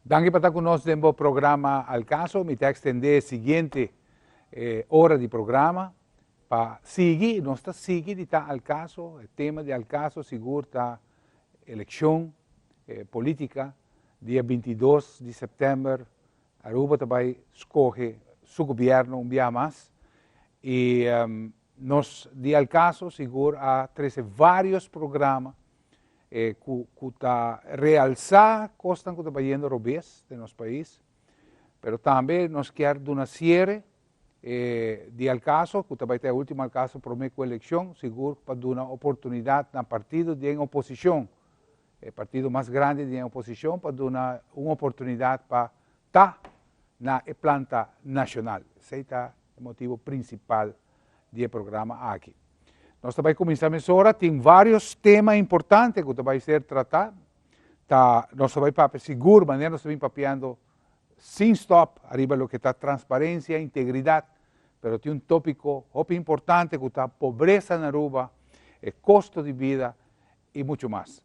Danki pa ta ku nos den bo programa Al Caso. Mi ta ekstendé e siguiente ora di programa pa sigui, nos ta sigui di ta Al Caso, e tema di Al Caso sigur ta elekshon, politika, dia 22 di sèptèmber Aruba ta bai skohe su gobièrnu un bia mas i nos di Al Caso sigur a trese vários programa ku ta realsá kosnan ku ta bayendo robes den nos pais, pero tambe nos kier duna siere di Al Caso, ku ta bai ta e último Al Caso promé ku elekshon, sigur pa duna oportunidat na partido den oposishon, e partido mas grandi den oposishon pa duna un oportunidat pa ta na e planta nashonal. Esei ta e motibu prinsipal di e programa aki. Nos ta bai kuminsá mesora, tin vários tema importante ku ta bai ser tratá. Ta nos ta bai papia sigur manera nos ta bin papiando sin stòp ariba loke ta transparensia, integridat, pero tin un tópiko hopi importante ku ta pobresa na Aruba, e kosto di bida i muchu mas.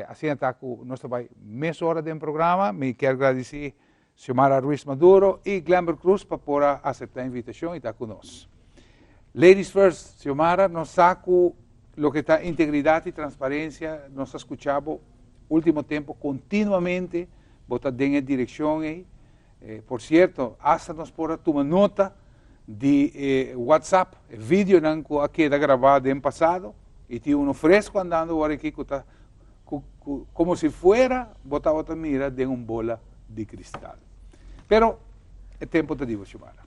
Asina ta ku nos ta bai mesora den programa. Mi kier gradisí Xiomara Ruiz Maduro i Glenbert Cruz pa por a aseptá e invitashon i ta ku nos. Ladies first, Xiomara, nos sa ku loke ta integridat i transparensia nos ta skucha bo último tempu kontinuamente bo ta den e direkshon ei. Por sierto, asta nos por a tuma nota di e WhatsApp, e videonan ku a keda grabá den pasado i tin uno fresco andando awor aki ku ta ku ku komo si fuera bo tabata mira den un bola di kristal. Pero e tempo ta di bo, Xiomara.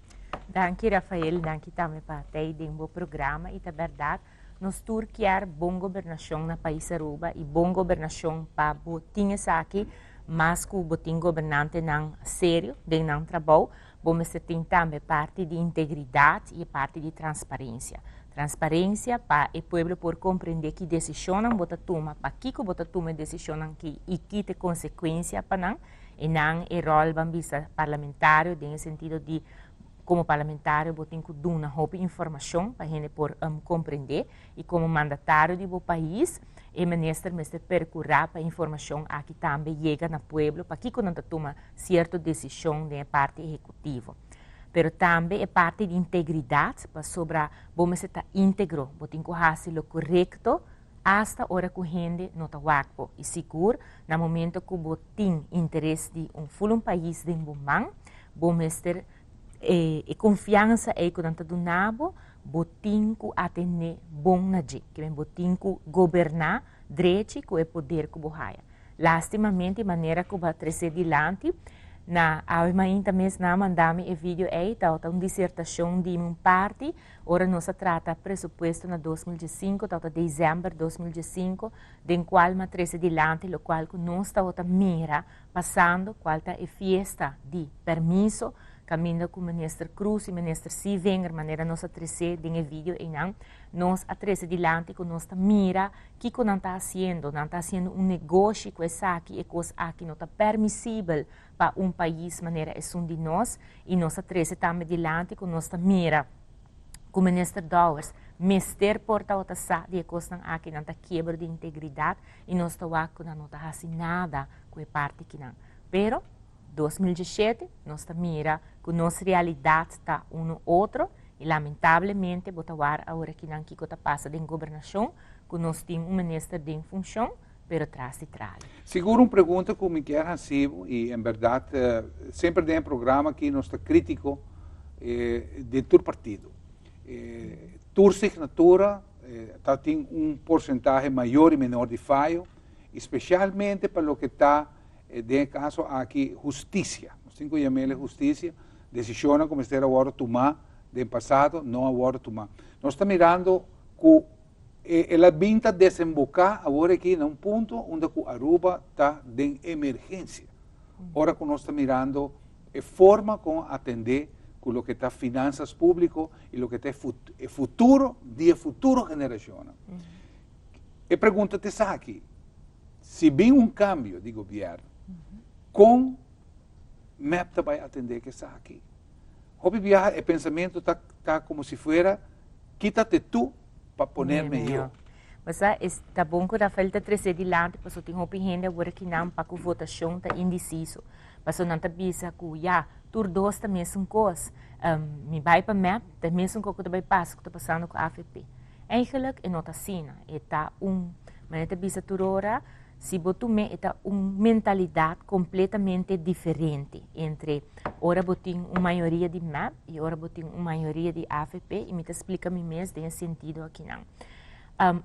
Danki Rafael, danki tambe pa tei den bo programa i ta bèrdat nos tur kier bon gobernashon na pais Aruba i bon gobernashon pa bo tin esaki mas ku bo tin gobernantenan serio den nan trabou bo mester tin tambe parti di integridat i e parti di transparensia. Transparensia pa e pueblo por komprendé ki desishonnan bo ta tuma, pakiko bo ta tuma e desishonnan ki i ki ta e konsekuensia pa nan. E nan e ròl ban bisa parlamentario den e sentido di komo parlamentario bo tin ku duna hopi informashon pa hende por komprendé i komo mandatario di bo pais e minister mester perkurá pa e informashon aki tambe yega na pueblo pakiko nan ta tuma sierto desishon den e parti ehekutivo. Pero tambe e parti di integridat pasobra bo mester ta íntegro, bo tin ku hasi lo korekto asta ora ku hende no ta wak bo. I sigur na momento ku bo tin interes di un ful un pais den bo man, bo mester e e konfiansa ei ku nan ta duna bo, bo tin ku atendé bon na dje. Ke men bo tin ku goberná drechi ku e poder ku bo haya. Lastimamente manera ku bo a trese dilanti na awe mainta mes nan a manda mi e video ei tabata un disertashon di mi un parti ora nos a trata presupuesto na 2015 tabata december 2015 den kual mi a trese dilanti lokual ku nos tabata mira pasando kual ta e fiesta di permiso kaminda ku minister Croes i minister Sievinger manera nos a trese den e video einan nos a trese dilanti ku nos ta mira Kiko nan ta hasiendo? Nan ta hasiendo un negoshi ku esaki, e kos aki no ta permisibel pa un pais manera esun di nos i nos a trese tambe dilanti ku nos ta mira ku Minister Dowers mester por tabata sa di e kosnan aki, nan ta kiebro di integridat i nos ta wak ku nan no ta hasi nada ku e parti kinan. Pero 2017 nos ta mira ku nos realidat ta uno otro i lamentablemente bo ta war awor akinan kiko ta pasa den gobernashon ku nos tin un minister den funshon pero tras di trali. Sigur un pregunta ku mi kier hasi bo i en bèrdat semper den e programa aki nos ta kritiko den tur partido. Tur signatura ta tin un porsentahe mayor i menor di fayo i spesialmente pa loke ta den e kaso aki hustisia. Nos tin ku yam'el e hustisia, desishonnan ku mester a wòrdu tumá den pasado no a wòrdu tumá. Nos ta mirando ku el a bin ta desemboká awor aki na un punto unda ku Aruba ta den emergensia. Ora ku nos ta mirando e forma kon atendé ku loke ta finansas públiko i loke ta e futuro di e futuro generashonnan. E pregunta ta esaki, si bin un kambio di gobièrnu, kon mep ta bai atendé ku esaki? Hopi biaha e pensamentu ta ta komo si fuera Quítate tú pa ponerme yo. Bo sa, es ta bon ku Rafael ta trese dilanti pasobra tin hopi hende awor aki nan pa ku votashon ta indisiso. Paso nan ta bisa ku ya, tur dos ta mesun kos. Mi bai pa MEP, ta mesun kos ku ta bai pasa ku ta pasando ku AVP. Eigenlijk e no ta asina. E ta un, manera ta bisa tur ora, si bo tum'é e ta un mentalidat kompletamente diferente entre ora bo tin un mayoria di MEP i ora bo tin un mayoria di AVP i mi ta splika mi mes den e sentido akinan.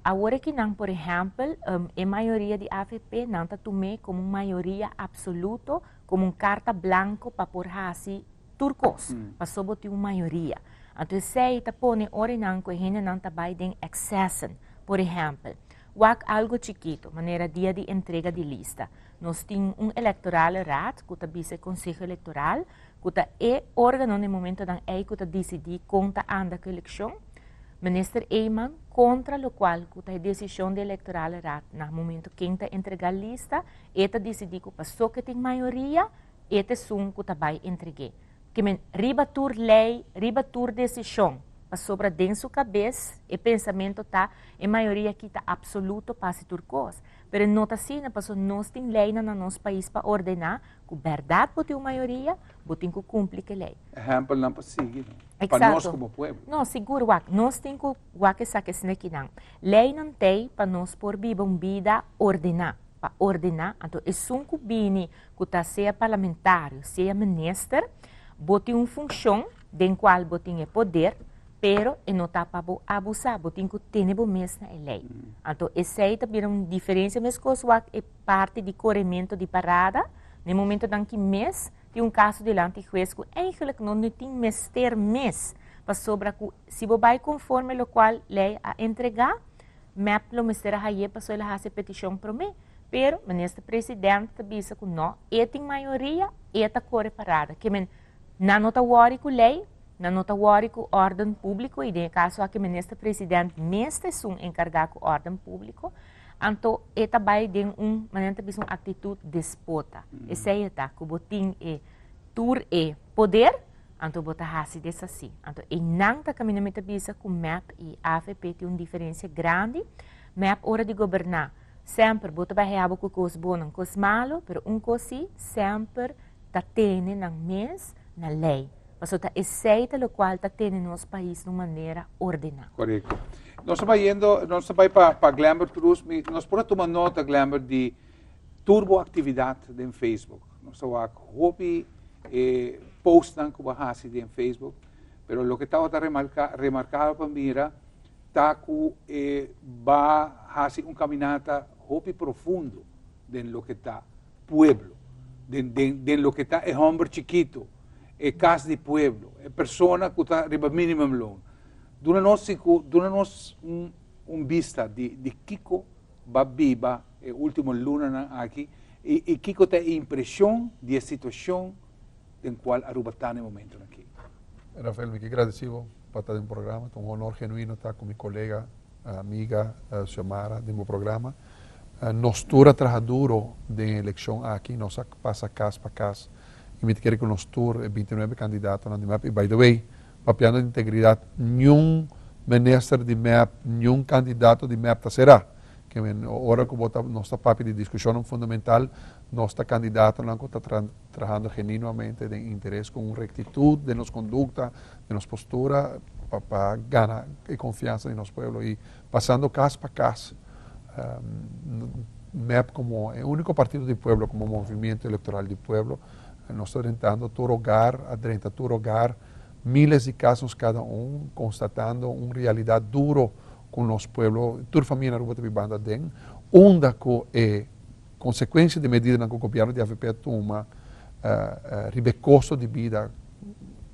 Awor akinan por ehèmpel e mayoria di AVP nan ta tum'é komo un mayoria apsoluto, komo un karta blanko pa por hasi tur kos, pasobra bo tin un mayoria. Anto esei ta pone ora nan ku e hendenan ta bai den eksessen. Por ehèmpel, wak algu chikitu, manera dia di entrega di lista. Nos tin un Electorale Raad ku ta bisa e Konseho Elektoral, ku ta e órgano na e momentonan ei ku ta disidí kon ta anda ku elekshon. Minister Eman kontra lokual ku ta e desishon di Electorale Raad na momento ken ta entregá lista, e ta disidí ku paso ke tin mayoria, e ta esun ku ta bai entreg'é. Ke men riba tur lei, riba tur desishon, pasobra den su kabes e pensamentu ta e mayoria aki ta apsoluto pa hasi tur kos. Pero e no ta asina, pasobra nos tin leinan na nos pais pa ordená ku bèrdat bo tin un mayoria, bo tin ku kumpli ku e lei. Ehèmpelnan pa sigui, no? Pa nos komo pueblo. No, sigur wak. Nos tin ku wak esaki esnekinan. Leinan t'ei pa nos por biba un bida ordená. Pa ordená, anto esun ku bini ku ta sea parlamentario, sea minister, bo tin un funshon den kual bo tin e poder, pero e no ta pa bo abusá, bo tin ku tene bo mes na e lei. Anto esei ta bira un diferensia meskos wak e parti di korementu di parada, na e momentonan ki mes tin un kaso dilanti hues ku eigentlik no no tin mester mes, pasobra ku si bo bai konforme lokual lei a entregá, Mep lo mester a haye pasobra el a hasi e petishon promé. Pero minister president ta bisa ku no, e tin mayoria, e ta kore parada. Ke men, nan no ta wòri ku lei, nan no ta wòri ku órden públiko i den e kaso aki minister president mes ta esun enkargá ku órden públiko, anto e ta bai den un, manera nan ta bisa, un aktitut despota. Esei e ta, ku bo tin e tur e poder, Anto bo ta hasi des asi. Anto einan ta kaminda mi ta bisa ku mep i avp tin un diferensia grandi. Mep ora di goberná semper bo ta bai haya bo ku kos bon en kos malo, pero un kos si, semper ta tene nan mes na lei. Pasobra ta esei ta lokual ta tene nos pais na un manera ordená. Korekto. Nos ta bai yendo, nos ta bai pa pa Glenbert Cruz. Mi, nos por a tuma nota, Glenbert, di tur bo aktividat den Facebook. Nos ta wak hopi e postnan ku bo hasi den Facebook, pero loke tabata remarka, remarkabel pa mira ta ku e ba hasi un kaminata hopi profundo den loke ta pueblo, den, den, den loke ta e hòmber chikitu, e kas di pueblo, e persona ku ta riba minimum loon. Duna nos siku, duna nos un, un bista di, di kiko ba biba e ultimo lunanan aki y y kico ta e impresion di e situacion den cual Aruba ta na e momentonan aki. Rafael, mi ke gradeci bo pa ta den programa. Ta un honor genuino ta cu mi colega, amiga Xiomara den bo programa. Nos tur a traha duro den e eleccion aki. Nos a pasa cas pa cas y mi ta kere cu nos tur, e bintinuebe candidatonan di mep, y by the way, Papiando di integridad, niun minister di mep, niun candidato di mep ta cera. Ke men, ora cu bo ta, nos ta papia di discusionnan fundamental, nos ta candidatonan cu ta trahando genuinamente den interes cu un rectitud den nos conducta, den nos postura, pa pa gana e confiansa di nos pueblo. Y pasando cas pa cas, mep como e unico partido di pueblo, como movimiento electoral di pueblo, nos ta drentando tur hogar, a drenta tur hogar, Miles di casos cada un, constatando un realidad duro cu nos pueblo, tur famia na Aruba ta bibando aden, unda cu e consecuencia di medidanan cu gobierno di avp a tuma riba e costo di bida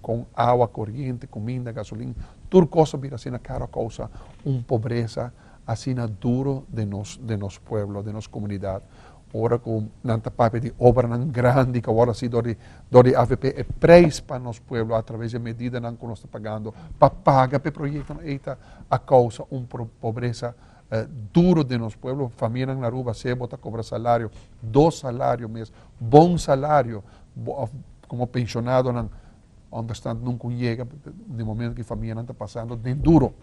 con awa, coriente, cuminda, gasolin, tur cos a bira asina caro a causa un pobreza asina duro den nos den nos pueblo, den nos comunidad. Ora ku nan ta papia di obranan grandi ku a wòrdu hasi dor di dor di avp, e preis pa nos pueblo atraves di e medidanan ku nos ta pagando pa paga pa e proyektonan ei ta a kousa un pobresa duro den nos pueblo. Famianan na Aruba sea bo ta kobra salario, dos salario mes, bon salario, bo òf komo penshonadonan ònderstant nunka un yega den momento ku e famianan ta pasando den duro.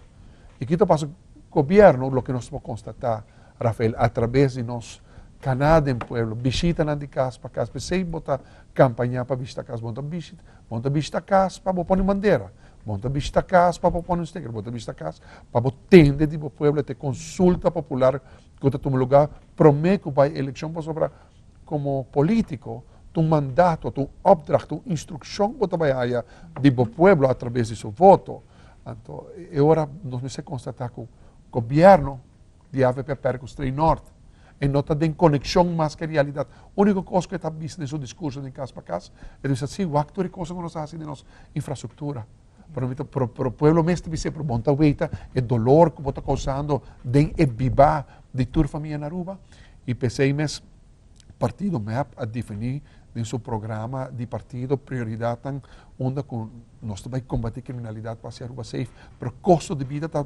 I ki ta pasa? Gobièrnu, loke nos por konstatá, Rafael, atrabes di nos. Kana den pueblo, bishitanan di kas pa kas, p'esei bo ta kampañá pa bishita kas, bo no ta bishita, bo no ta bishita kas pa bo pone un bandera, bo no ta bishita kas pa bo pone un sticker, bo ta bishita kas pa bo tende di bo pueblo, te konsulta popular ku ta tuma lugá promé ku bai elekshon, pasobra komo polítiko ta un mandato, ta un opdracht, ta un instrukshon bo ta bai haya di bo pueblo atrabes di su voto. Anto e ora nos mester konstatá ku gobièrnu di avp a pèrdè ku Stree Nort. E no ta den konekshon mas ku e realidat. Úniko kos ku e ta bisa den su diskurso den kas pa kas, e ta bisa, si, wak tur e kosnan ku nos a hasi den nos infrastruktura. Pero mi ta, pero, pero pueblo mes ta bis'é, pero bo no ta weita e dolor ku bo ta kousando den e bibá di tur famia na Aruba. I p'esei mes partido mep a definí den su programa di partido prioridatnan unda ku nos ta bai kombatí kriminalidat pa hasi Aruba safe, pero kosto di bida ta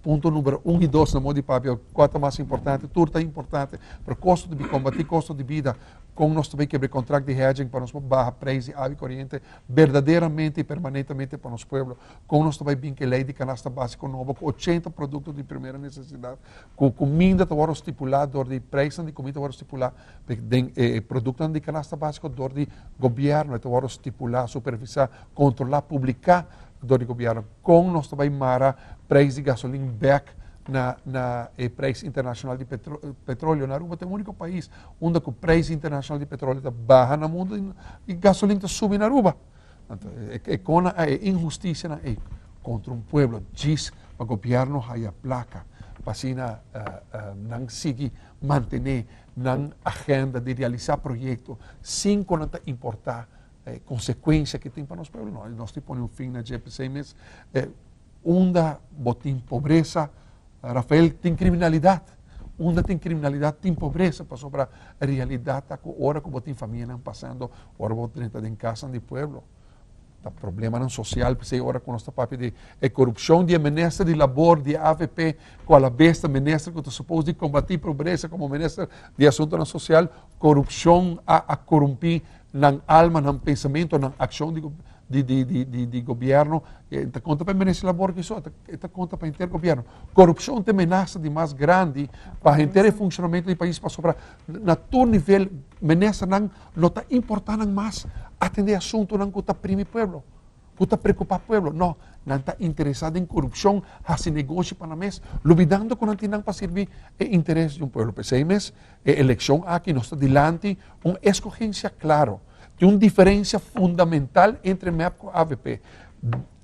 punto numero un i dos na modo di papia, kua ta mas importante, tur ta importante, pero kosto di kombatí kosto di bida, kon nos ta bai kebra e kontrakt di hedging pa nos por baha preis di awa i koriente berdaderamente i permanentemente pa nos pueblo, kon nos ta bai bin ku e lei di kanasta básiko nobo ku 80 produkto di primera nesesidat Ku kuminda ta wòrdu stipulá dor di preisnan di kuminda ta wòrdu stipulá den e produktonan di kanasta básiko dor di gobièrnu. E ta wòrdu stipulá, supervisá, kontrolá, publiká dor di gobièrnu. Kon nos ta bai mara preis di gasolin bèk na na e preis internashonal di petroleo? Na Aruba ta e úniko pais unda ku preis internashonal di petroleo ta baha na mundu i gasolin ta subi na Aruba. Anto e kona a e inhustisianan ei kontra un pueblo djis pa gobièrnu haya plaka pa asina nan sigui mantené nan agenda di realisá proyekto sin ku nan ta importá e konsekuensia ku tin pa nos pueblo. No, nos tin pone un fin na dje. P'esei mes unda bo tin pobresa, Rafael, tin kriminalidat. Unda tin kriminalidat tin pobresa pasobra realidat ta ku ora ku bo tin famianan pasando, ora bo drenta den kasnan di pueblo, ta problemanan sosial. P'esei ora ku nos ta papia di e korupshon di e minister di labor di avp ku alabes ta minister ku ta supos di kombatí pobresa komo minister di asuntunan sosial, korupshon a korumpí nan alma, nan pensamentu, nan akshon di di di di di di gobierno, e ta konta pa e minister labor ki so, e ta konta pa henter gobierno. Korupshon ta e menasa di mas grandi pa henter e funshonamentu di pais pasobra na tur nivel ministernan no ta importa nan mas atende asuntunan ku ta primi pueblo, ku ta preokupa pueblo. No, nan ta interesa den korupshon, hasi negoshi pa nan mes, lubidando ku nan tin nan pa sirbi e interes di un pueblo. P'esei mes e elekshon aki nos ta dilanti un eskogensia klaro. Tin un diferencia fundamental entre mep cu avp.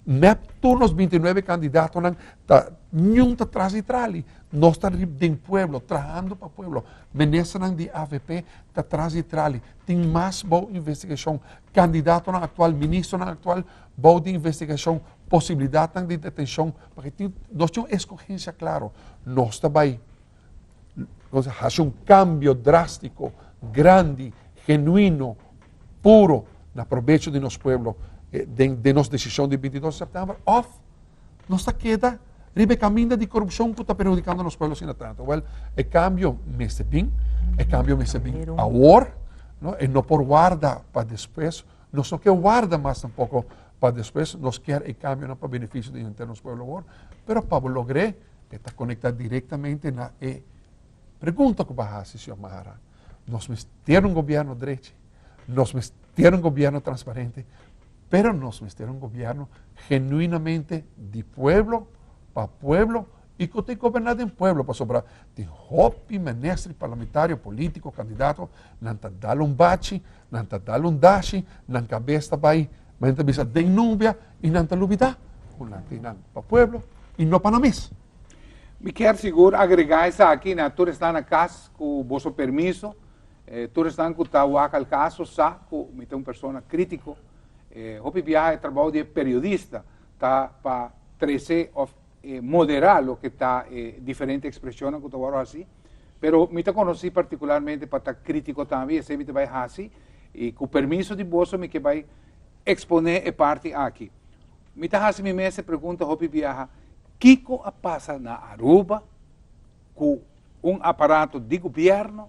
Mep tur nos 29 candidatonan ta niun ta tras di trali. Nos ta den pueblo, trahando pa pueblo. Ministernan di avp ta tras di trali. Tin mas bou investigacion. Candidatonan actual, ministernan actual bou di investigacion, posibilidadnan di detencion. Pasobra tin, nos tin un escogencia claro. Nos ta bay Haci un cambio drastico, grandi, genuino, puro na probecho di nos pueblo den den nos decision di 22 di september of nos ta keda riba e caminda di corupcion cu ta perhudicando nos pueblo asina tanto. Wel, e cambio mester bin, e cambio mester bin awor, no? E no por warda pa despues, nos no ke warda mas tampoco pa despues, nos kier e cambionan pa beneficio di henter nos pueblo awor, pero pa bo logr'é E ta konektá direktamente na e pregunta ku bo a hasi, Xiomara. Nos mester un gobièrnu drechi, nos mester un gobièrnu transparente, pero nos mester un gobièrnu genuinamente di pueblo, pa pueblo i ku ta goberná den pueblo, pasobra tin hopi minister i parlamentario, polítiko, kandidato, nan ta dal un bachi, nan ta dal un dashi, nan kabes ta bai, nan ta bisa den nubia i nan ta lubidá ku nan tin nan pa pueblo i no pa nan mes. Mi kier sigur agregá esaki na tur esnan na kas ku boso permiso. Tur esnan ku ta wak al kaso sa ku mi ta un persona krítiko. Hopi biaha e trabou di e periodista ta pa trese òf moderá loke ta e diferente ekspreshonnan ku ta wòrdu hasi. Pero mi ta konosí partikularmente pa ta krítiko tambe i esei mi ta bai hasi. I ku permiso di boso mi ke bai eksponé e parti aki. Mi ta hasi mi mes e pregunta hopi biaha, kiko a pasa na Aruba ku un aparato di gobièrnu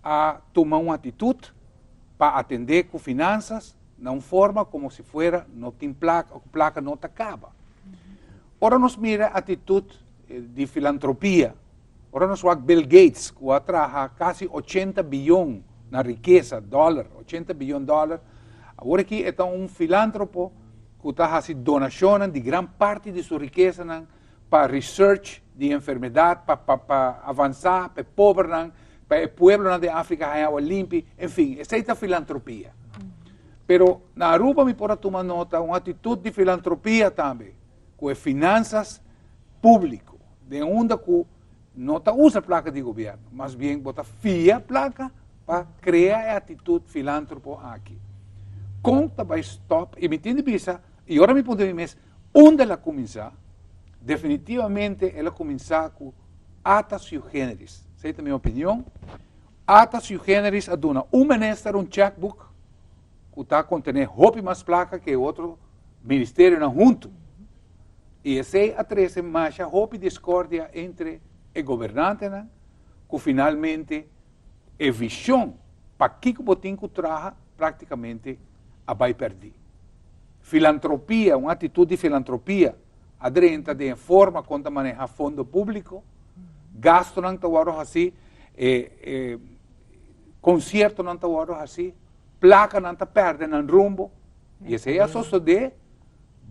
a tuma un atitut pa atendé ku finansas na un forma komo si fuera no tin plaka o ku plaka no ta kaba? Ora nos mira atitut di filantropia. Ora nos wak Bill Gates, ku a traha kasi 80 biyon na rikesa, dòler, 80 biyon dòler, awor aki e ta un filántropo ku ta hasi donashonnan di gran parti di su rikesanan pa research di enfermedat, pa pa pa avansá, pa e pobernan, pa e pueblonan di Afrika haña awa limpi, en fin, esei ta filantropia. Pero na Aruba mi por a tuma nota un atitut di filantropia tambe, ku e finansas públiko, den unda ku no ta usa plaka di gobièrnu, mas bien bo ta fia plaka pa krea e atitut filántropo aki. Kon ta bai stòp? I mi tin di bisa, i ora mi puntra mi mes, unda el a kuminsá? Definitivamente el a kuminsá ku Ata sui generis. Esei ta mi opinion. Ata sui generis a duna un minister un checkbook ku ta kontené hopi mas plaka ku e otro ministerionan huntu. I esei a trese masha hopi diskordia entre e gobernantenan ku finalmente e vishon pakiko bo tin ku traha praktikamente a bai pèrdí. Filantropia, un atitut di filantropia a drenta den e forma kon ta manehá fondo públiko, gastunan ta wòrdu hasí, e e konsiertonan ta wòrdu hasí, plakanan ta pèrdè nan rumbo i esei a sosodé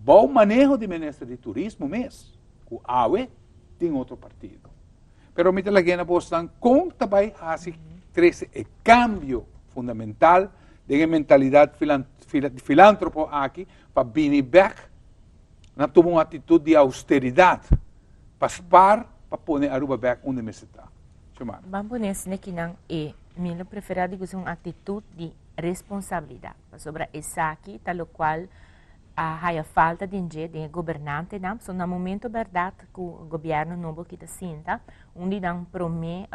Bou maneho di minister di turismo mes, ku awe tin otro partido. Pero mi ta lag'é na bosnan kon ta bai hasi trese e kambio fundamental den e mentalidat filántropo aki pa bini bèk na tuma un atitut di austeridat pa spar pa pone Aruba bèk unda mester ta. Xiomara. Ban pone asina kinan e mi lo preferá di usa un aktitut di responsabilidat pasobra esaki ta lokual a haya falta den dje den e gobernantenan so na momento berdad ku gobierno nobo ki ta sinta un di nan prome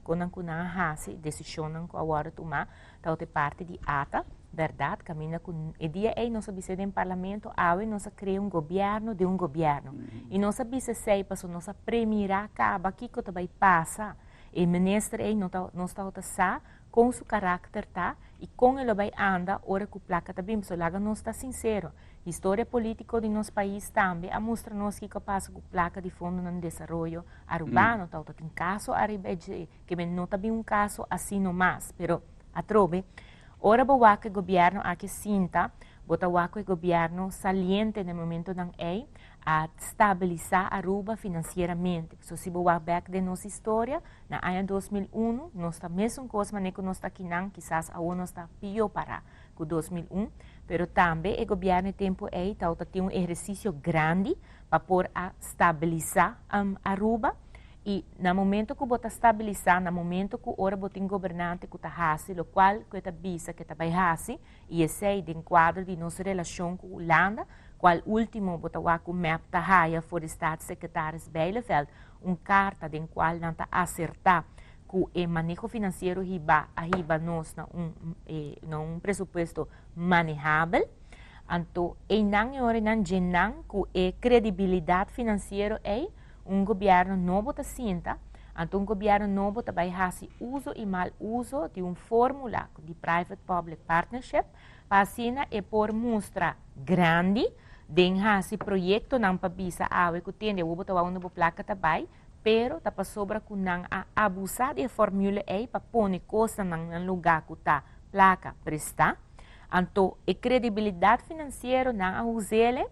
konan ku nan a hasi desishonnan ku a wòrdu tuma tabata e parti di ata berdad kaminda ku e dia ei nos a bisa den parlamento awe nos a krea un gobierno den un gobierno i nos a bisa esei pasobra nos a premira kaba kiko ta bai pasa e minister ei no ta nos tabata sa kon su karakter ta i kon e lo bai anda ora ku plaka ta bin. Pasobra laga nos ta sinsero, historia polítiko di nos pais tambe a mustra nos kiko a pasa ku plaka di Fondonan di Desaroyo Arubano. Tabata tin kaso ariba e dje, ke men no ta bin un kaso asino mas. Pero atrobe, ora bo wak e gobièrnu aki sinta, bo ta wak ku e gobièrnu saliente na e momentonan ei a stabilisá Aruba finansieramente. Pasobra si bo wak bèk den nos historia, Na aña 2001 nos ta mesun kos manera ku nos ta akinan, kisas awor nos ta pió pará ku 2001, pero tambe e gobièrnu e tempu ei tabata tin un ehersisio grandi pa por a stabilisá Aruba i na momento ku bo ta stabilisá, na momento ku ora bo tin gobernante ku ta hasi lokual ku e ta bisa ku e ta bai hasi i esei den kuadro di nos relashon ku Hulanda, kual último bo ta wak ku mep ta haya for di Staatssecretaris Bijleveld un karta den kual nan ta asertá ku e maneho finansiero hiba a hiba nos na un na un presupuesto manehabel. Anto einan e ora nan djenan ku e kredibilidat finansiero ei, un gobièrnu nobo ta sinta, anto un gobièrnu nobo ta bai hasi uso i mal uso di un fórmula di private public partnership pa asina e por mustra grandi den hasi proyektonan pa bisa awe ku tende awor bo ta wak unda bo plaka ta bai, pero ta pasobra ku nan a abusá di e formule ei pa pone kosnan nan nan lugá ku ta plaka prestá. Anto e kredibilidat finansiero nan a us'ele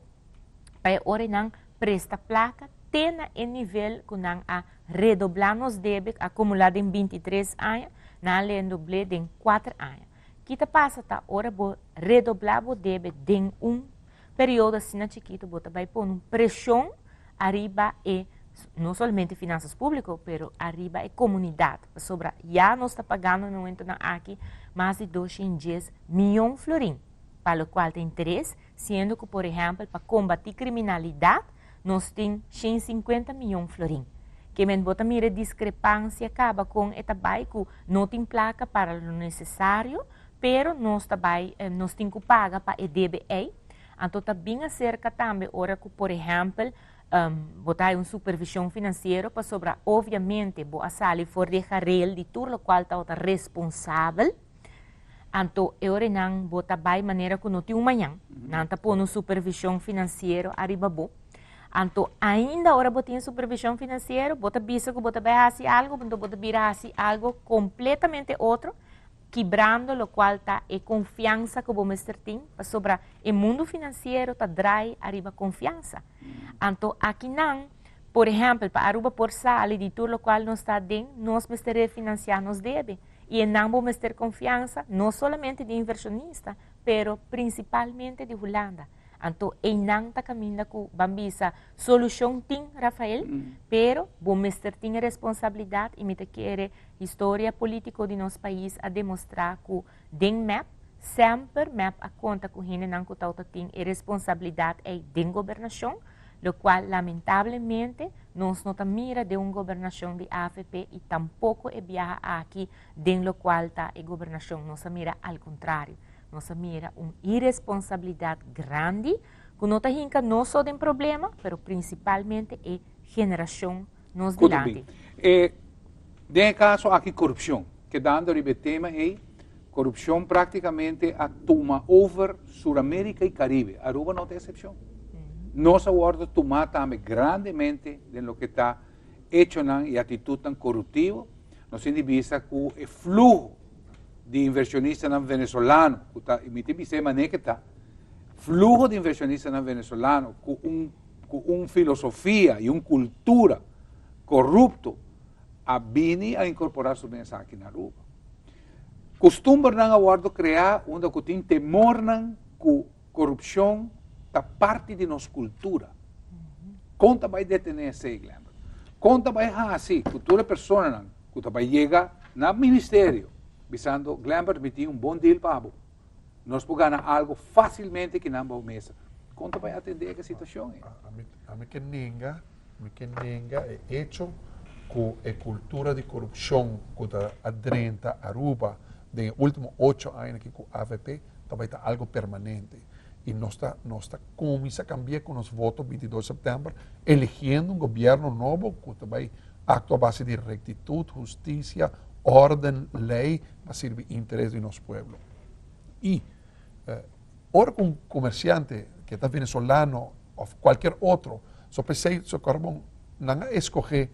pa e ora nan presta plaka te na e nivel ku nan a redoblá nos debe akumulá den 23 aña, nan a rendobl'é den kuater aña. Ki ta pasa ta ora bo redoblá bo debe den un periodo asina chikitu bo ta bai pone un preshon ariba e no solamente finansas públiko pero ariba e komunidat pasobra ya nos ta pagando na e momentonan aki mas di 210 mion florin pa lokual ta interes siendo ku por ehèmpel pa kombatí kriminalidat nos tin 150 mion florin. Ke men bo ta mira e diskrepansia kaba kon e ta bai ku no tin plaka para lo nesesario, pero nos ta bai nos tin ku paga pa e debe ei. Anto ta bin aserka tambe ora ku por ehèmpel bo ta hay un supervishon finansiero pasobra obviamente bo a sali for di e gareel di tur lokual tabata responsabel. Anto e ora nan bo ta bai manera ku no tin un mañan. Nan ta pone un supervishon finansiero ariba bo. Anto ainda ora bo tin supervision financiero, bo ta bisa cu bo ta bay haci algo, anto bo ta bira haci algo completamente otro, kibrando locual ta e confiansa cu bo mester tin, pasobra e mundo financiero ta draai ariba confiansa. Anto akinan, por ehempel, pa Aruba por sali di tur locual nos ta aden, nos mester refinancia nos debe. Y enan bo mester confiansa, no solamente di inversionista, pero principalmente di Hulanda. Anto einan ta caminda cu ban bisa solucion tin, Rafael, pero bo mester tin e responsabilidad y mi ta kere historia politico di nos pais a demostra cu den mep, semper mep a conta cu hendenan cu tawata tin e responsabilidad ei den gobernacion, locual lamentablemente nos no ta mira den un gobernacion di avp y tampoco e biaha aki den locual ta e gobernacion, nos a mira al contrario. Nos a mira un iresponsabilidad grandi cu no ta hinca no so den problema, pero principalmente e generacion nos Goed dilanti. bin. E, den e caso aki corupcion. Kedando riba e tema ei, corupcion practicamente a tuma over Sur America y Caribe. Aruba no ta excepcion. Nos a wordo tuma tambe grandemente den loke ta echonan y actitudnan coruptivo. Nos tin di bisa cu e fluho di inversionistanan venezolano, ku ta, mi tin bis'é manera ke ta, fluho di inversionistanan venezolano ku un, ku un filosofia i un kultura korupto a bini a inkorporá su mes aki na Aruba. Kustumbernan a wòrdu kreá unda ku tin temornan ku korupshon ta parti di nos kultura. Kon ta bai detené esei, Glenda? Kon ta bai hasi ku tur e personanan ku ta bai yega na ministerio bisando, Glembert, mi tin un bon deal pa bo. Nos por gana algo fásilmente ki nan bou mesa. Kon ta bai atendé e situashon ei? Ami ke nenga, mi ke nenga e echo ku e kultura di korupshon ku ta a drenta Aruba den e último ocho añanan aki ku avp ta bai ta algo permanente. I nos ta nos ta kuminsá kambi'é ku nos voto 22 sèptèmber eligiendo un gobièrnu nobo ku ta bai aktua a base di rektitut, hustisia, órden, lei pa sirbi interes di nos pueblo. I ora ku un komersiante ke ta venezolano òf kualkier otro, so p'esei so kòrda bon nan a eskohé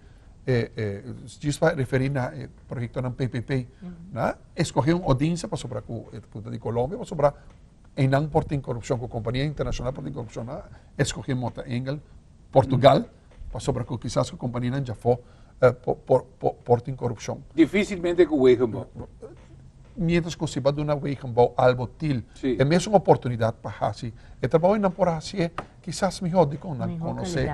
djis pa referí na e proyektonan PPP, nan a eskohé un Odinsa pasobra ku ta di Colombia pasobra einan por tin korupshon, ku kompania internashonal por tin korupshon, nan a eskohé Mota Engel, Portugal, pasobra ku kisas ku kompanianan djafó por tin korupshon. Difisilmente ku Wegenbouw. Mientras ku si bo a duna Wegenbouw algo til, e mesun oportunidat pa hasi e trabou ei nan por hasié kisas mihó dikon nan konosé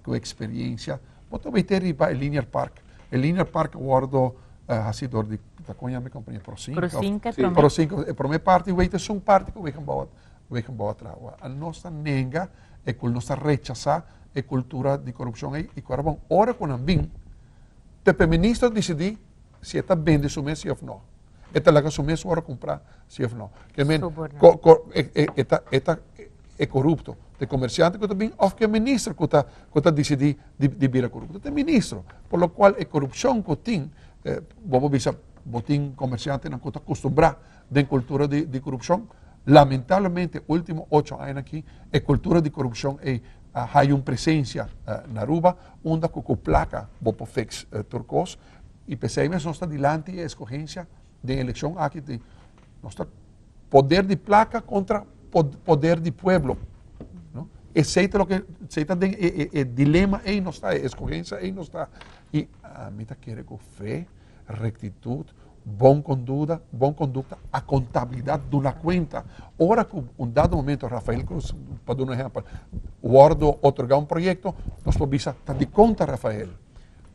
ku eksperiensia. Bo ta wete riba e Linear Park. E Linear Park a wòrdu hasi dor di, ta kon yama e kompania? Prosinka. Prosinka e promé. Prosinka e promé parti, wete esun parti ku Wegenbouw a traha. Nos ta nenga e kul nos ta rechasá e kultura di korupshon ei i ku ora bon ora ku nan bin te pe minister disidí si e ta bende su mes si òf no e ta laga su mes ora kumprá si òf no ke men ko ko e e e ta e ta e korupto te komersiante ku ta bin òf ke minister ku ta ku ta disidí di di bira korupto te ministro por lo kual e korupshon ku tin bo por bisa bo tin komersiantenan ku ta kustumbrá den kultura di di korupshon. Lamentablemente ultimo ocho añanan aki e kultura di korupshon ei a haya un presensia na Aruba unda ku ku plaka bo por fix tur kos i p'esei mes nos ta dilanti e eskogensia den elekshon aki di nos ta poder di plaka kontra poder di pueblo no esei ta loke esei ta den e e dilema ei nos ta e eskogensia ei nos ta i ami ta kere ku fe rektitut Bon konduda, bon kondukta, a kontabilidat duna kuenta. Ora ku un dado momento Rafael Cruz, pa duna un ehèmpel, wòrdu otorgá un proyekto, nos por bisa ta dikon ta Rafael?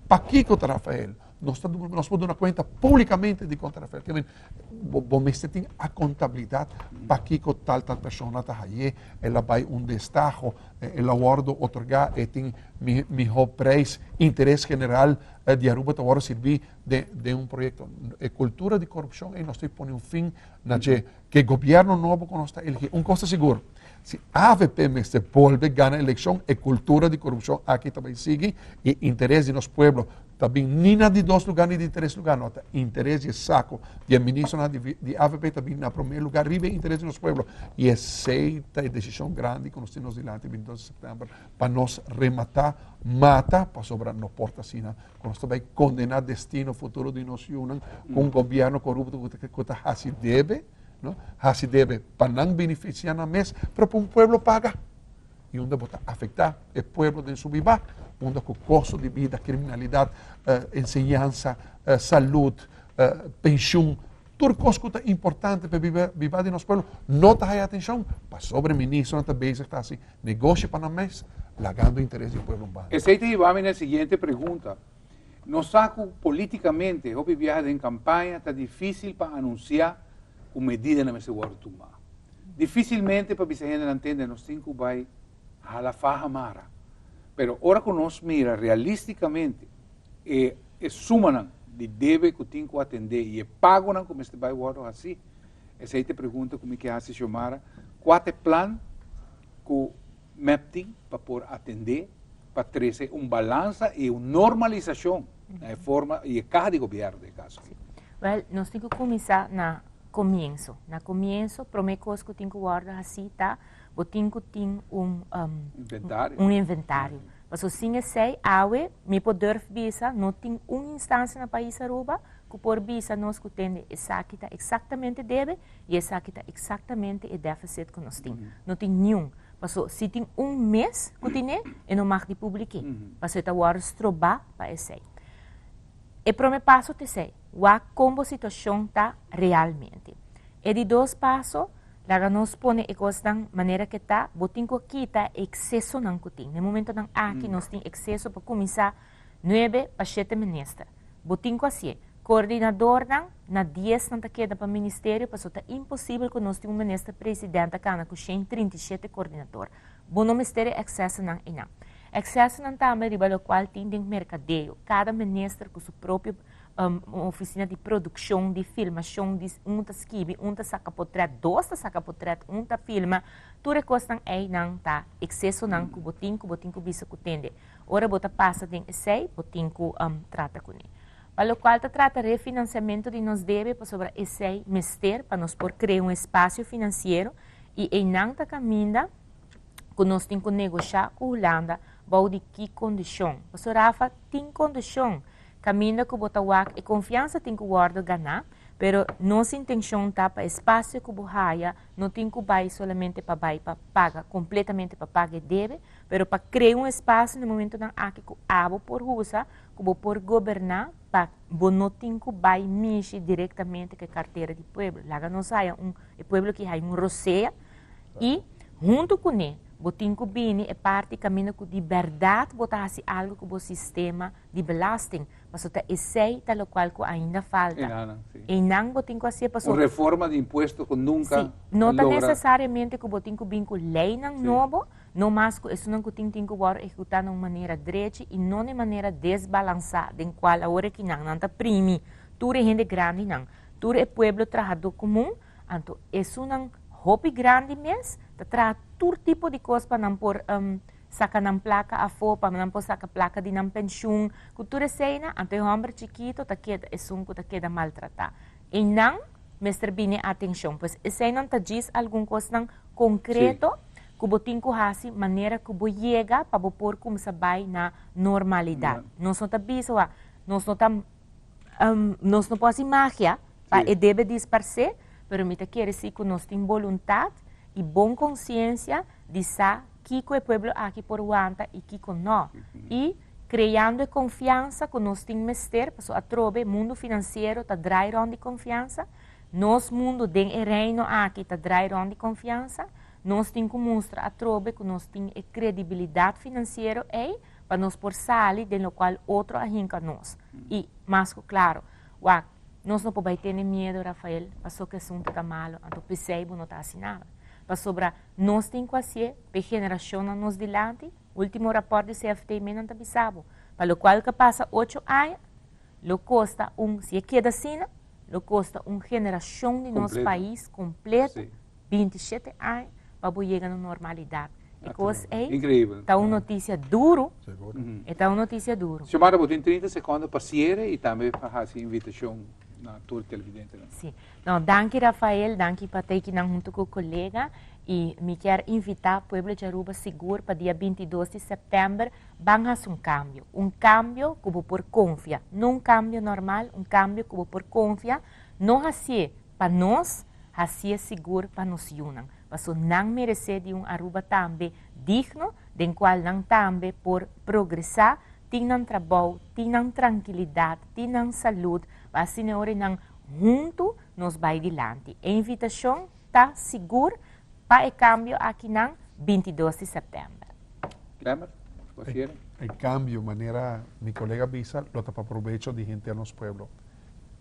Pakiko ta Rafael? Nos ta nos por duna kuenta públikamente dikon ta Rafael. Ke men, bo bo mester tin a kontabilidat pakiko tal tal persona ta hay'é, el a bai un destaho, el a wòrdu otorgá, e tin mihó preis. Interes general di Aruba ta wordo sirbi den un proyecto. E cultura di corupcion ey nos ta pone un fin na dje. Cu gobierno nobo cu nos ta eligi, un cos ta sigur, si AVP mester bolbe gana eleccion, e cultura di corupcion aki ta bay sigui y interes di nos pueblo ta bin ni na di dos lugar ni di tres lugar, no, ta interes di e saco di e ministronan di AVP ta bin na prome lugar riba e interes di nos pueblo. Y esey ta e decision grandi cu nos tin nos dilanti 22 di september pa nos remata, mata, pasobra no por ta asina cu nos ta bay condena destino futuro di nos yunan cu un gobierno corupto cu ta haci debe, no, haci debe pa nan beneficia nan mes, pero pa un pueblo paga. Y unda bo ta afecta e pueblo den su biba, unda cu costo di bida, criminalidad, enseñansa, salud, pensioen, tur cos cu ta importante pa biba di nos pueblo no ta haya atencion, pasobra e ministronan ta bezig ta haci negoshi pa nan mes, lagando interes di pueblo un banda. Esey ta hiba mi na e siguiente pregunta. Nos sa cu politicamente, hopi biaha den campaña, ta dificil pa anuncia cu medidanan mester wordo tuma. Dificilmente pa bisa hendenan tende nos tin cu bay hala faha mara. Pero ora cu nos mira realisticamente e e sumanan di debe cu tin cu atende y e pagonan cu mester bay wordo haci, esey ta e pregunta cu mi ke haci Xiomara, cua ta e plan cu mep tin pa por atende pa trece un balansa y un normalisacion na e forma y e caha di gobierno den e caso aki? Wel, nos tin cu cuminsa na comienso. Na comienso, prome cos cu tin cu wordo haci ta, bo tin cu tin un Inventario. un inventario. Pasobra sin esey, awe, mi por durf bisa, no tin un instancia na pais Aruba cu por bisa nos cu tende esaki ta exactamente debe y esaki ta exactamente e deficit cu nos tin. No tin niun. Paso si tin un mes cu tine, e no mag di publike. Paso e ta wordo stroba pa esey. E prome paso ta esey, wak con bo situacion ta realmente. E di dos paso, laga nos pone e cosnan manera ke ta, bo tin cu kita e excesonan cu tin. Na e momentonan aki nos tin exceso pa cuminsa nuebe pa shete minister. Bo tin cu hacié. Coordinadornan, na dies nan ta keda pa ministerio pasobra ta imposibel cu nos tin un minister president ta cana cu 137 coordinador. Bo no mester e excesonan eynan. Excesonan tambe riba locual tin den mercadeo. Cada minister cu su propio oficina di produccion, di filmacion, di un ta skibi, un ta saca potret, dos ta saca potret, un ta filma. Tur e cosnan eynan ta excesonan cu bo tin, cu bo tin cu bisa cu tende. Ora bo ta pasa den esey, bo tin cu trata cune. Pa locual ta trata refinanciamento di nos debe, pasobra esey mester pa nos por crea un espacio financiero y eynan ta caminda cu nos tin cu negosha cu Hulanda bou di ki condicion. Pasobra Rafa, tin condicion caminda cu bo ta wak e confiansa tin cu wordo gana, pero nos intencion ta pa espacio cu bo haya no tin cu bay solamente pa bay pa paga completamente pa paga e debe, pero pa crea un espacio na momentonan aki cu abo por usa, cu bo por goberna pa bo no tin cu bay mishi directamente cu e cartera di pueblo. Laga nos haya un, e pueblo ki haya un rosea y hunto cune bo tin cu bini e parti caminda cu di berdad bo ta haci algo cu bo sistema di belasting, pasobra ta esey ta locual cu ainda falta. Einan, si. Einan bo tin cu hacié pasobra. Un reforma di impuesto cu nunca Si, no ta logra. necesariamente cu bo tin cu bin cu leynan nobo, no mas cu esunnan cu tin tin cu worde ehecuta na un manera drechi y no na e manera desbalansa den cual awor aki nan, nan ta primi tur e hende grandinan, tur e pueblo trahador comun, anto esunnan hopi grandi mes ta traha tur tipo di cos pa nan por saca nan placa afo, pa nan por saca placa di nan pensioen, cu tur eseynan, anto e homber chikito ta keda esun cu ta keda maltrata. Eynan mester bini atencion. Pues eseynan ta djis algun cosnan concreto cu bo tin cu haci manera cu bo yega pa bo por cuminsa bay na normalidad. Nos no ta bisa wa, nos no ta, nos no por haci magia pa e debe disparce, pero mi ta kere si cu nos tin boluntad y bon conciencia di sa kico e pueblo aki por wanta y kico no. Y creando e confiansa cu nos tin mester, pasobra atrobe mundo financiero ta draai rond di confiansa, nos mundo den e reino aki ta draai rond di confiansa, nos tin cu mustra atrobe cu nos tin e credibilidad financiero ey pa nos por sali den locual otro a hinca nos. Y mas cu claro, wak, nos no por bay tene miedo, Rafael, pasobra cu asunto ta malo, anto pesey bo no ta haci nada. Pasobra nos tin cu hacié p'e generacionnan nos dilanti, ultimo rapport di CFT menan ta bisa bo. Pa locual cu a pasa 8 aña, lo costa un, si keda asina, lo costa un generacion di nos Completo. Pais completo, 27 aña, pa yega na normalidad. E cos ey, Increibel. Ta un noticia duro, Sigur. Ta un noticia duro. Xiomara, bo tin 30 seconde pa cera y tambe pa haci invitacion na tur televidente. Si. No, danki Rafael, danki pa ta aki hunto cu colega y mi kier invita pueblo di Aruba sigur pa dia 22 di september ban haci un cambio. Un cambio cu bo por confia, no un cambio normal, un cambio cu bo por confia, no haci pa nos, haci sigur pa nos yiunan. Paso nan merece di un Aruba tambe digno, den cual nan tambe por progresa, tin nan trabou, tin nan trankilidad, tin nan salud, asina ora nan hunto nos bay dilanti. E invitacion ta sigur pa e cambio aki na 22 di september. Clemer, você? E cambio, manera mi colega a bisa, lo ta pa probecho di hende nos pueblo.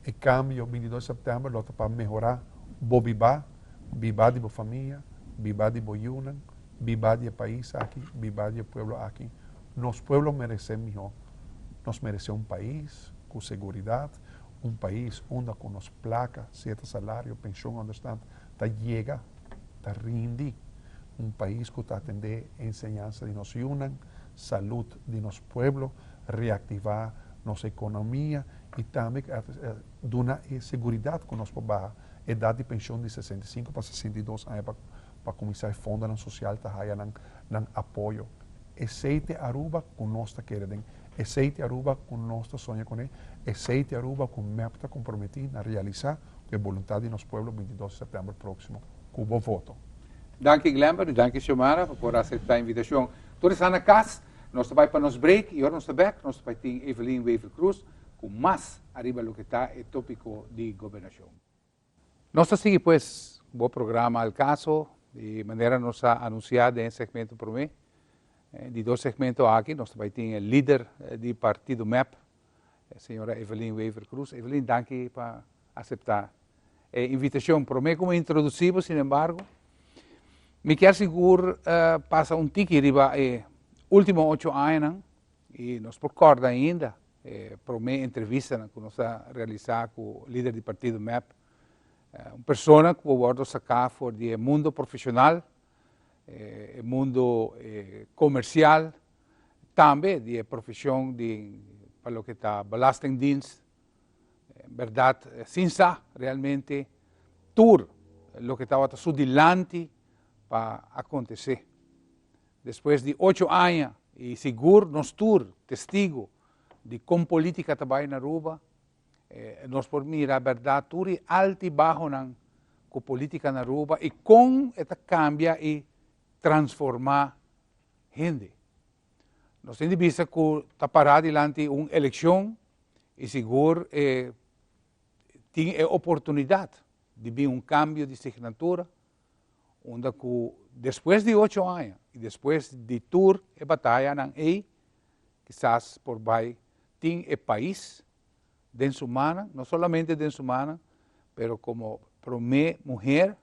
E cambio, 22 di september, lo ta pa mehora bo biba, biba di bo famia, biba di bo yiunan, biba di pais aki, biba di pueblo aki. Nos pueblo merece miho. Nos merece un pais cu seguridad, un pais unda cu nos placa, cierto salario, pensioen, onderstand, ta yega, ta rindi. Un pais cu ta atende enseñansa di nos yiunan, salud di nos pueblo, reactiva nos economia y tambe duna seguridad cu nos por baha edad di pensioen di 65 pa 62 aña pa cuminsa fondo social ta haya nan apoyo. Esey ta Aruba cu nos ta kier. Esey ta Aruba cu nos ta soña cu ne. Esey ta Aruba cu MEP ta comprometi na realisa e boluntad di nos pueblo 22 di september proximo. Cu bo voto. Danki Glenber, danki Xiomara pa acepta e invitacion. Tur ta na cas, nos ta bay pa nos break y awor nos ta back, nos ta bay tin Evelyn Wever-Croes cu mas ariba loke ta e topico di gobernacion. Nos ta sigui pues e programa Al Caso, di manera nos a anuncia den segmento prome, di dos segmento aki, nos ta bay tin e lider di partido MEP, señora Evelyn Wever-Croes. Evelyn, danki pa acepta e invitacion. Prome cu mi introduci, sin embargo, mi kier sigur pasa un tiki riba e ultimo 8 aña y nos por corda ainda prome entrevista cu nos a realisa cu lider di partido MEP, un persona cu a wordo saca for di mundo profesional, mundo comercial, tambe di profesion di pa loke ta Belastingdienst, berdad, sin sa realmente tur loke tabata su dilanti pa acontece. Despues di 8 aña, y sigur nos tur testigo di con politica tambe na Aruba, nos por mira berdad tur e alto y baho nan cu politica na Aruba y con e ta cambia y transforma hende. Nos tin bista cu ta para dilanti un eleccion y sigur tin e oportunidad di bin un cambio di signatura, unda cu despues di 8 aña y despues di tur e bataya nan ey, kisas por bay tin e pais den su man, no solamente den su man, pero como prome muher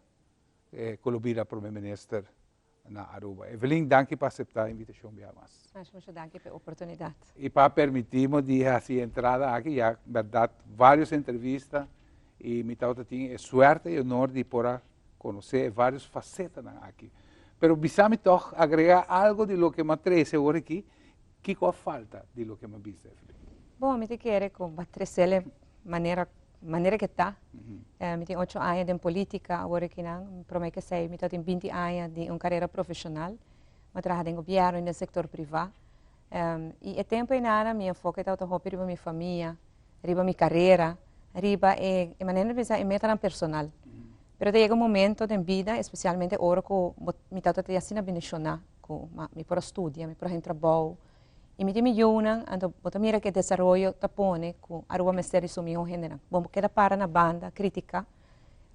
cu lo bira prome minister na Aruba. Evelyn, danki pa acepta e invitacion bia mas. Masha danki pa e oportunidad. Y pa permiti di haci entrada aki, ya berdad, varios entrevista y mi tin e suerte y honor di por conoce varios facetanan aki. Pero bisa mi toch agrega algo di loke m'a trece awor aki, kico falta di loke m'a bisa, Evelyn? Bon, mi ta kere cu b'a trece manera cu ta. Mi tin 8 aña di politica, awor aki no, prome cu esey, mi tin 20 aña di un carera profesional, mi a traha den gobierno y den sector priva. Y e tempo ey mi enfoke tabata hopi riba mi famia, riba mi carera, riba e manera di pensa e meta personal. Pero yega un momento den bida, especialmente ora cu mi tata asina bendiciona, cu mi por studia, mi por trabou, y mi tin mi yiunan, anto bo ta mira cu desaroyo ta pone cu Aruba mester di su miho hendenan. Bon, keda para na banda, critica,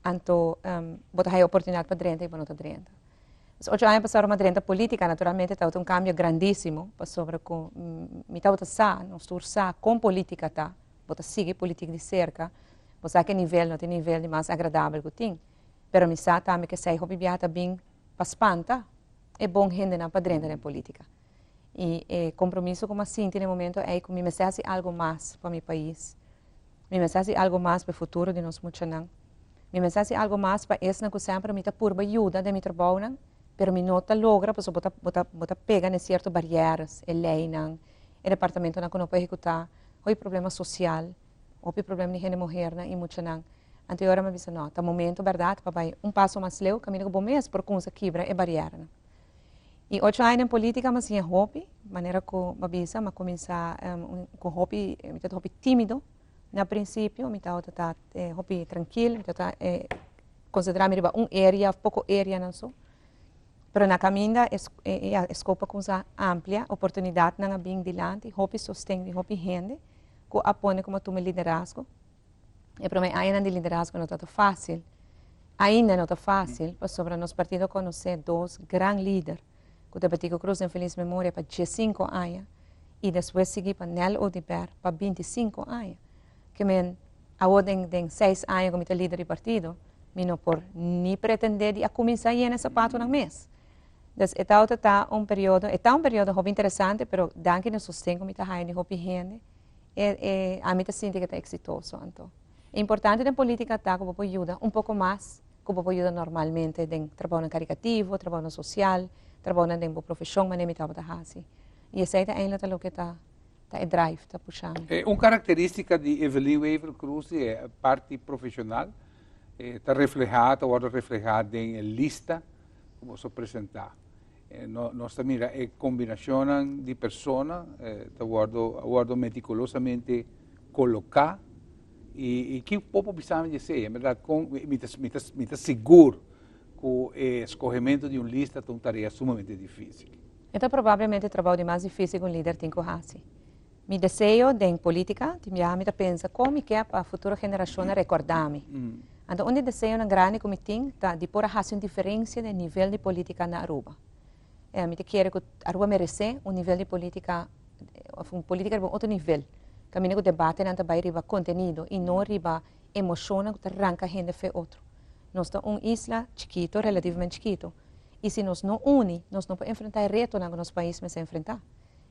anto bo ta haya oportunidad pa drenta y bo no ta drenta. 8 aña pasa m'a drenta politica, naturalmente ta un cambio grandisimo, pasobra cu mi tabata sa, nos tur sa con politica ta, bo ta sigui politica di cerca, bo sa cu nivel no tin nivel di mas agradabel cu tin. Pero mi sa tambe cu esey hopi biaha ta bin pa spanta e bon hendenan pa drenta den politica. I e kompromiso ku mi a sinti na e momento ei ku mi mester hasi algu mas pa mi pais. Mi mester hasi algu mas pa e futuro di nos muchanan. Mi mester hasi algu mas pa esnan ku semper mi ta purba yuda den mi trabounan, pero mi no ta logra pasobra bo ta bo ta bo ta pega na sierto barieras, e leinan, e departamentonan ku no por ehekutá, hopi problema sosial, hopi problema di hende muhernan i muchanan. Anto e ora mi a bisa no, ta momento bèrdat pa bai un paso mas leu kaminda ku bo mes por kumsa kibra e barieranan. I ocho aña den polítika mi a siña hopi, manera ku mi a bisa mi a kuminsá ku hopi, mi tabata hopi tímido na prinsipio, mi tabata ta hopi trankil, mi tabata konsentrá mi riba un area òf poko areanan so. Pero na kaminda e e skop a kuminsá amplia, oportunidatnan a bin dilanti, hopi sosten di hopi hende ku a pone ku mi a tuma e liderazgo. E promé añanan di liderazgo no tabata fásil. Ainda no ta fásil, pasobra nos partido konosé dos gran lider, ku ta Betico Croes den felis memoria pa diesinko aña i despues sigui pa Nel Oduber pa bintisinko aña. Ke men, awor den den seis aña ku mi ta lider di partido, mi no por ni pretendé di a kuminsá yena e sapatonan mes. Dus e tabata ta un periodo, e ta un periodo hopi interesante, pero danki na sosten ku mi ta haña di hopi hende, e e ami ta sinti ke ta eksitoso anto. E importante den politica ta ku bo por yuda un poko mas ku bo por yuda normalmente den trabounan karikativo, trabounan sosial, trabounan den bo profeshon manera mi tabata hasi. I esei ta eindelijk ta loke ta ta e drive ta pusha mi. Un karakteristika di Evelyn Wever Croes di e parti profeshonal ta reflehá, ta wòrdu reflehá den e lista ku boso presentá. Nos ta mira e kombinashonnan di persona ta wòrdu a wòrdu metikulosamente koloká i i ki bo por bisa mi di esei? En bèrdat kon mi ta mi ta mi ta sigur ku e skohementu di un lista ta un tarea sumamente difísil. E ta probablemente e trabou di mas difísil ku un lider tin ku hasi. Mi deseo den polítika, tin biaha mi ta pensa kon mi ke pa futuro generashonnan rekordá mi. Anto un di deseonan grandi ku mi tin ta di por a hasi un diferensia den nivel di polítika na Aruba. Mi ta kere ku Aruba meresé un nivel di polítika òf un polítika riba un otro nivel, kaminda ku debatenan ta bai riba kontenido i no riba emoshonnan ku ta ranka hende fe otro. Nos ta un isla chikito, relativamente chikito, i si nos no uni, nos no por enfrentá e retonan ku nos pais mester enfrentá.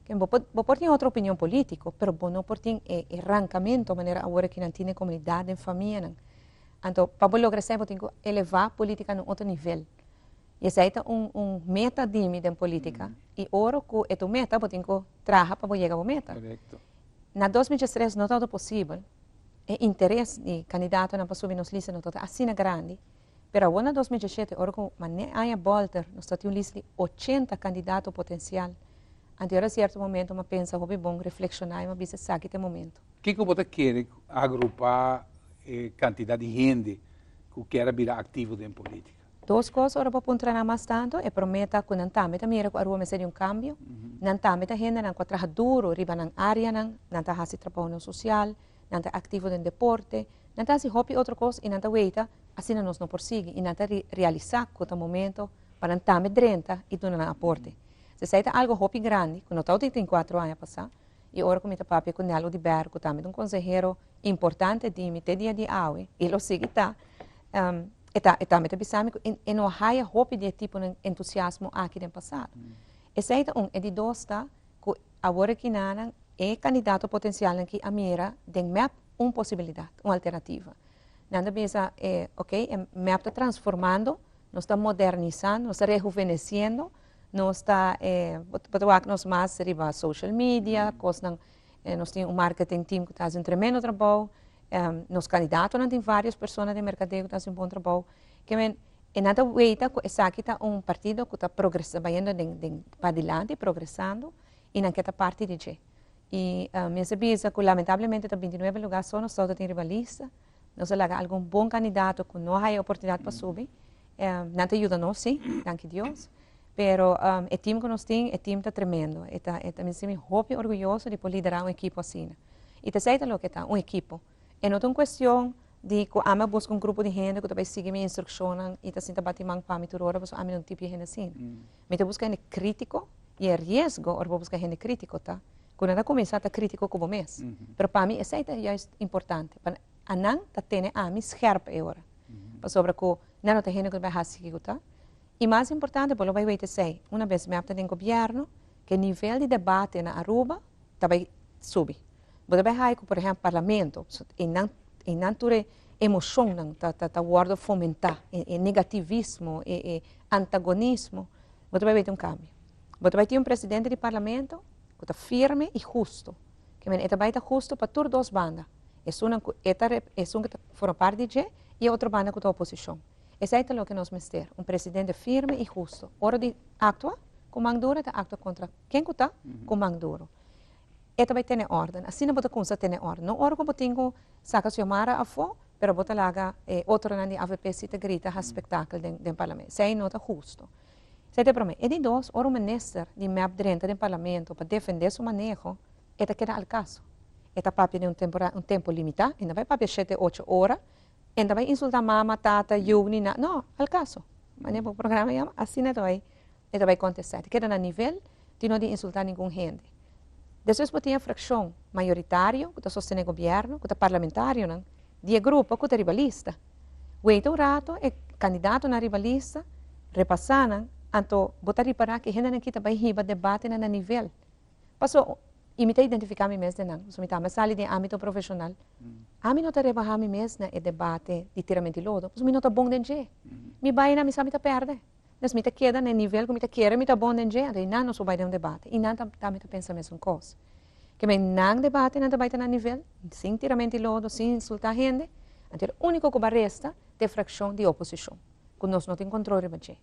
Ken bo por bo por tin otro opinion polítiko, pero bo no por tin e e rankamento manera awor aki nan tin den komunidat, den famianan. Anto pa bo logra esei bo tin ku elevá polítika na un otro nivel. I esei ta un un meta di mi den polítika. I ora ku e ta un meta bo tin ku traha pa bo yega bo meta. Na 2013 no tabata posibel, e interes di kandidatonan pa subi nos lista no tabata asina grandi. Pero awor na 2017 ora ku mane aña bòlter nos ta tin un lista di 80 kandidato potensial. Anto ora sierto momento m'a pensa hopi bon, reflekshoná i m'a bisa esaki ta e momento. Kiko bo ta kere agrupá e kantidat di hende ku kier a bira aktivo den polítika? Dos kos ora bo puntra nan mas tantu, e promé ta ku nan tambe ta mira ku Aruba mester di un kambio. Nan tambe ta hendenan ku a traha duru riba nan áreanan, nan ta hasi trabounan sosial, nan ta aktivo den deporte, nan ta hasi hopi otro kos i nan ta weita asina nos no por sigui i nan ta realisá ku ta momento pa nan tambe drenta i duna nan aporte. Esei ta algo hopi grandi ku no tabata tin kuatro aña pasá i ora ku mi ta papia ku Nel Oduber ku tambe ta un konsehero importante di mi te dia di awe i lo sigui ta, e ta e tambe ta bisa mi ku e no a haya hopi di e tiponan entusiasmo aki den pasado. Esei ta un. E di dos ta ku awor aki nanan e kandidato potensialnan ki a mira den mep un posibilidat, un alternativa. Nan ta bisa e ok e mep ta transformando, nos ta modernisando, nos ta rehuvenesiendo, nos ta e bo ta wak nos mas riba social media, kosnan nos tin un marketing team ku ta hasi un tremendo trabou, nos kandidatonan tin varios persona den merkadeo ku ta hasi un bon trabou. Ke men e nan ta weita ku esaki ta un partido ku ta progresa bayendo den den padilanti, progresando i nan ke ta parti di dje. I mi a bisa ku lamentablemente ta 29 lugá so nos tabata tin riba lista. Nos a laga algun bon kandidato ku no a haya oportunidat pa subi. Nan ta yuda nos sí, danki Dios. Pero e team ku nos tin, e team ta tremendo. E ta, e ta, mi sinti mi hopi orguyoso di por liderá un ekipo asina. I ta esei ta loke ta, un ekipo. E no ta un kuestion di ku ami a buska un grupo di hende ku ta bai sigui mi instrukshonnan i ta sinta bati man pa mi tur ora pasobra ami no ta tipo di hende asina. Mi ta buska hende krítiko i e riesgo ora bo buska hende krítiko ta ku nan ta kuminsá ta krítiko ku bo mes. Pero pa mi esei ta juist importante, pa anan ta tene ami scherp e ora. Pasobra ku nan no ta hende ku ta bai hasi kiko ta. I mas importante bo lo bai weten esei, una bes mep ta den gobièrnu. Ku nivel di debate na Aruba ta bai subi. Bo ta bai haya ku, por ehèmpel, parlamento, i nan tur emoshon ta wòrdu fomentá, e negativismo, e antagonismo, bo ta bai tin un kambio. Bo ta bai tin un presidente di parlamento ku ta firme i hustu. Ke men, e ta bai ta hustu pa tur dos banda. Esun ku ta forma parti di dje i otro banda ku ta oposishon. Esei ta loke nos mester, un presidente firme i hustu. Ora di aktua, ku man duru, ta aktua kontra ken ku ta, ku man duru. E ta bai tene órden. Asina bo ta kuminsá tene órden. No ora ku bo tin ku saka Xiomara afó, pero bo ta laga otronan di AVP si ta grita hasi spektakel den parlamento. Esei no ta hustu. Esei ta e promé. E di dos, ora un minister di MEP drenta den parlamento pa defendé su maneho, e ta keda al kaso. E ta papia den un tempu limitá, e no bai papia 7, 8 ora, e no bai insultá mama, tata, yu, ni nada. No, al kaso. Manera e programa yama, asina e ta bai kontestá. Keda na nivel di no di insultá ningun hende. Despues bo tin frakshon mayoritario ku ta sostené gobièrnu, ku ta parlamentarionan, di e grupo ku ta riba lista. Weta un ratu, e kandidatonan riba lista, repasá nan, anto bo ta ripará ku hendenan aki ta bai hiba debate na nivel. Paso, i mi ta identifiká mi mes den nan, so mi tambe sali di ámbito profeshonal. Ami no ta rebahá mi mes na e debate di tirament'i lodo, paso mi no ta bon den dje. Mi bai na mi sa mi ta pèrdè. Dus mi ta keda na nivel ku mi ta kere mi ta bon den dje, anto nan no so bai den un debate. I nan tambe ta pensa mesun kos. Ke men nan debate nan ta bai ta na nivel, sin tirament'i lodo, sin insultá hende, anto e úniko ku bai resta ta e frakshon di oposishon, ku nos no tin kontrol riba dje.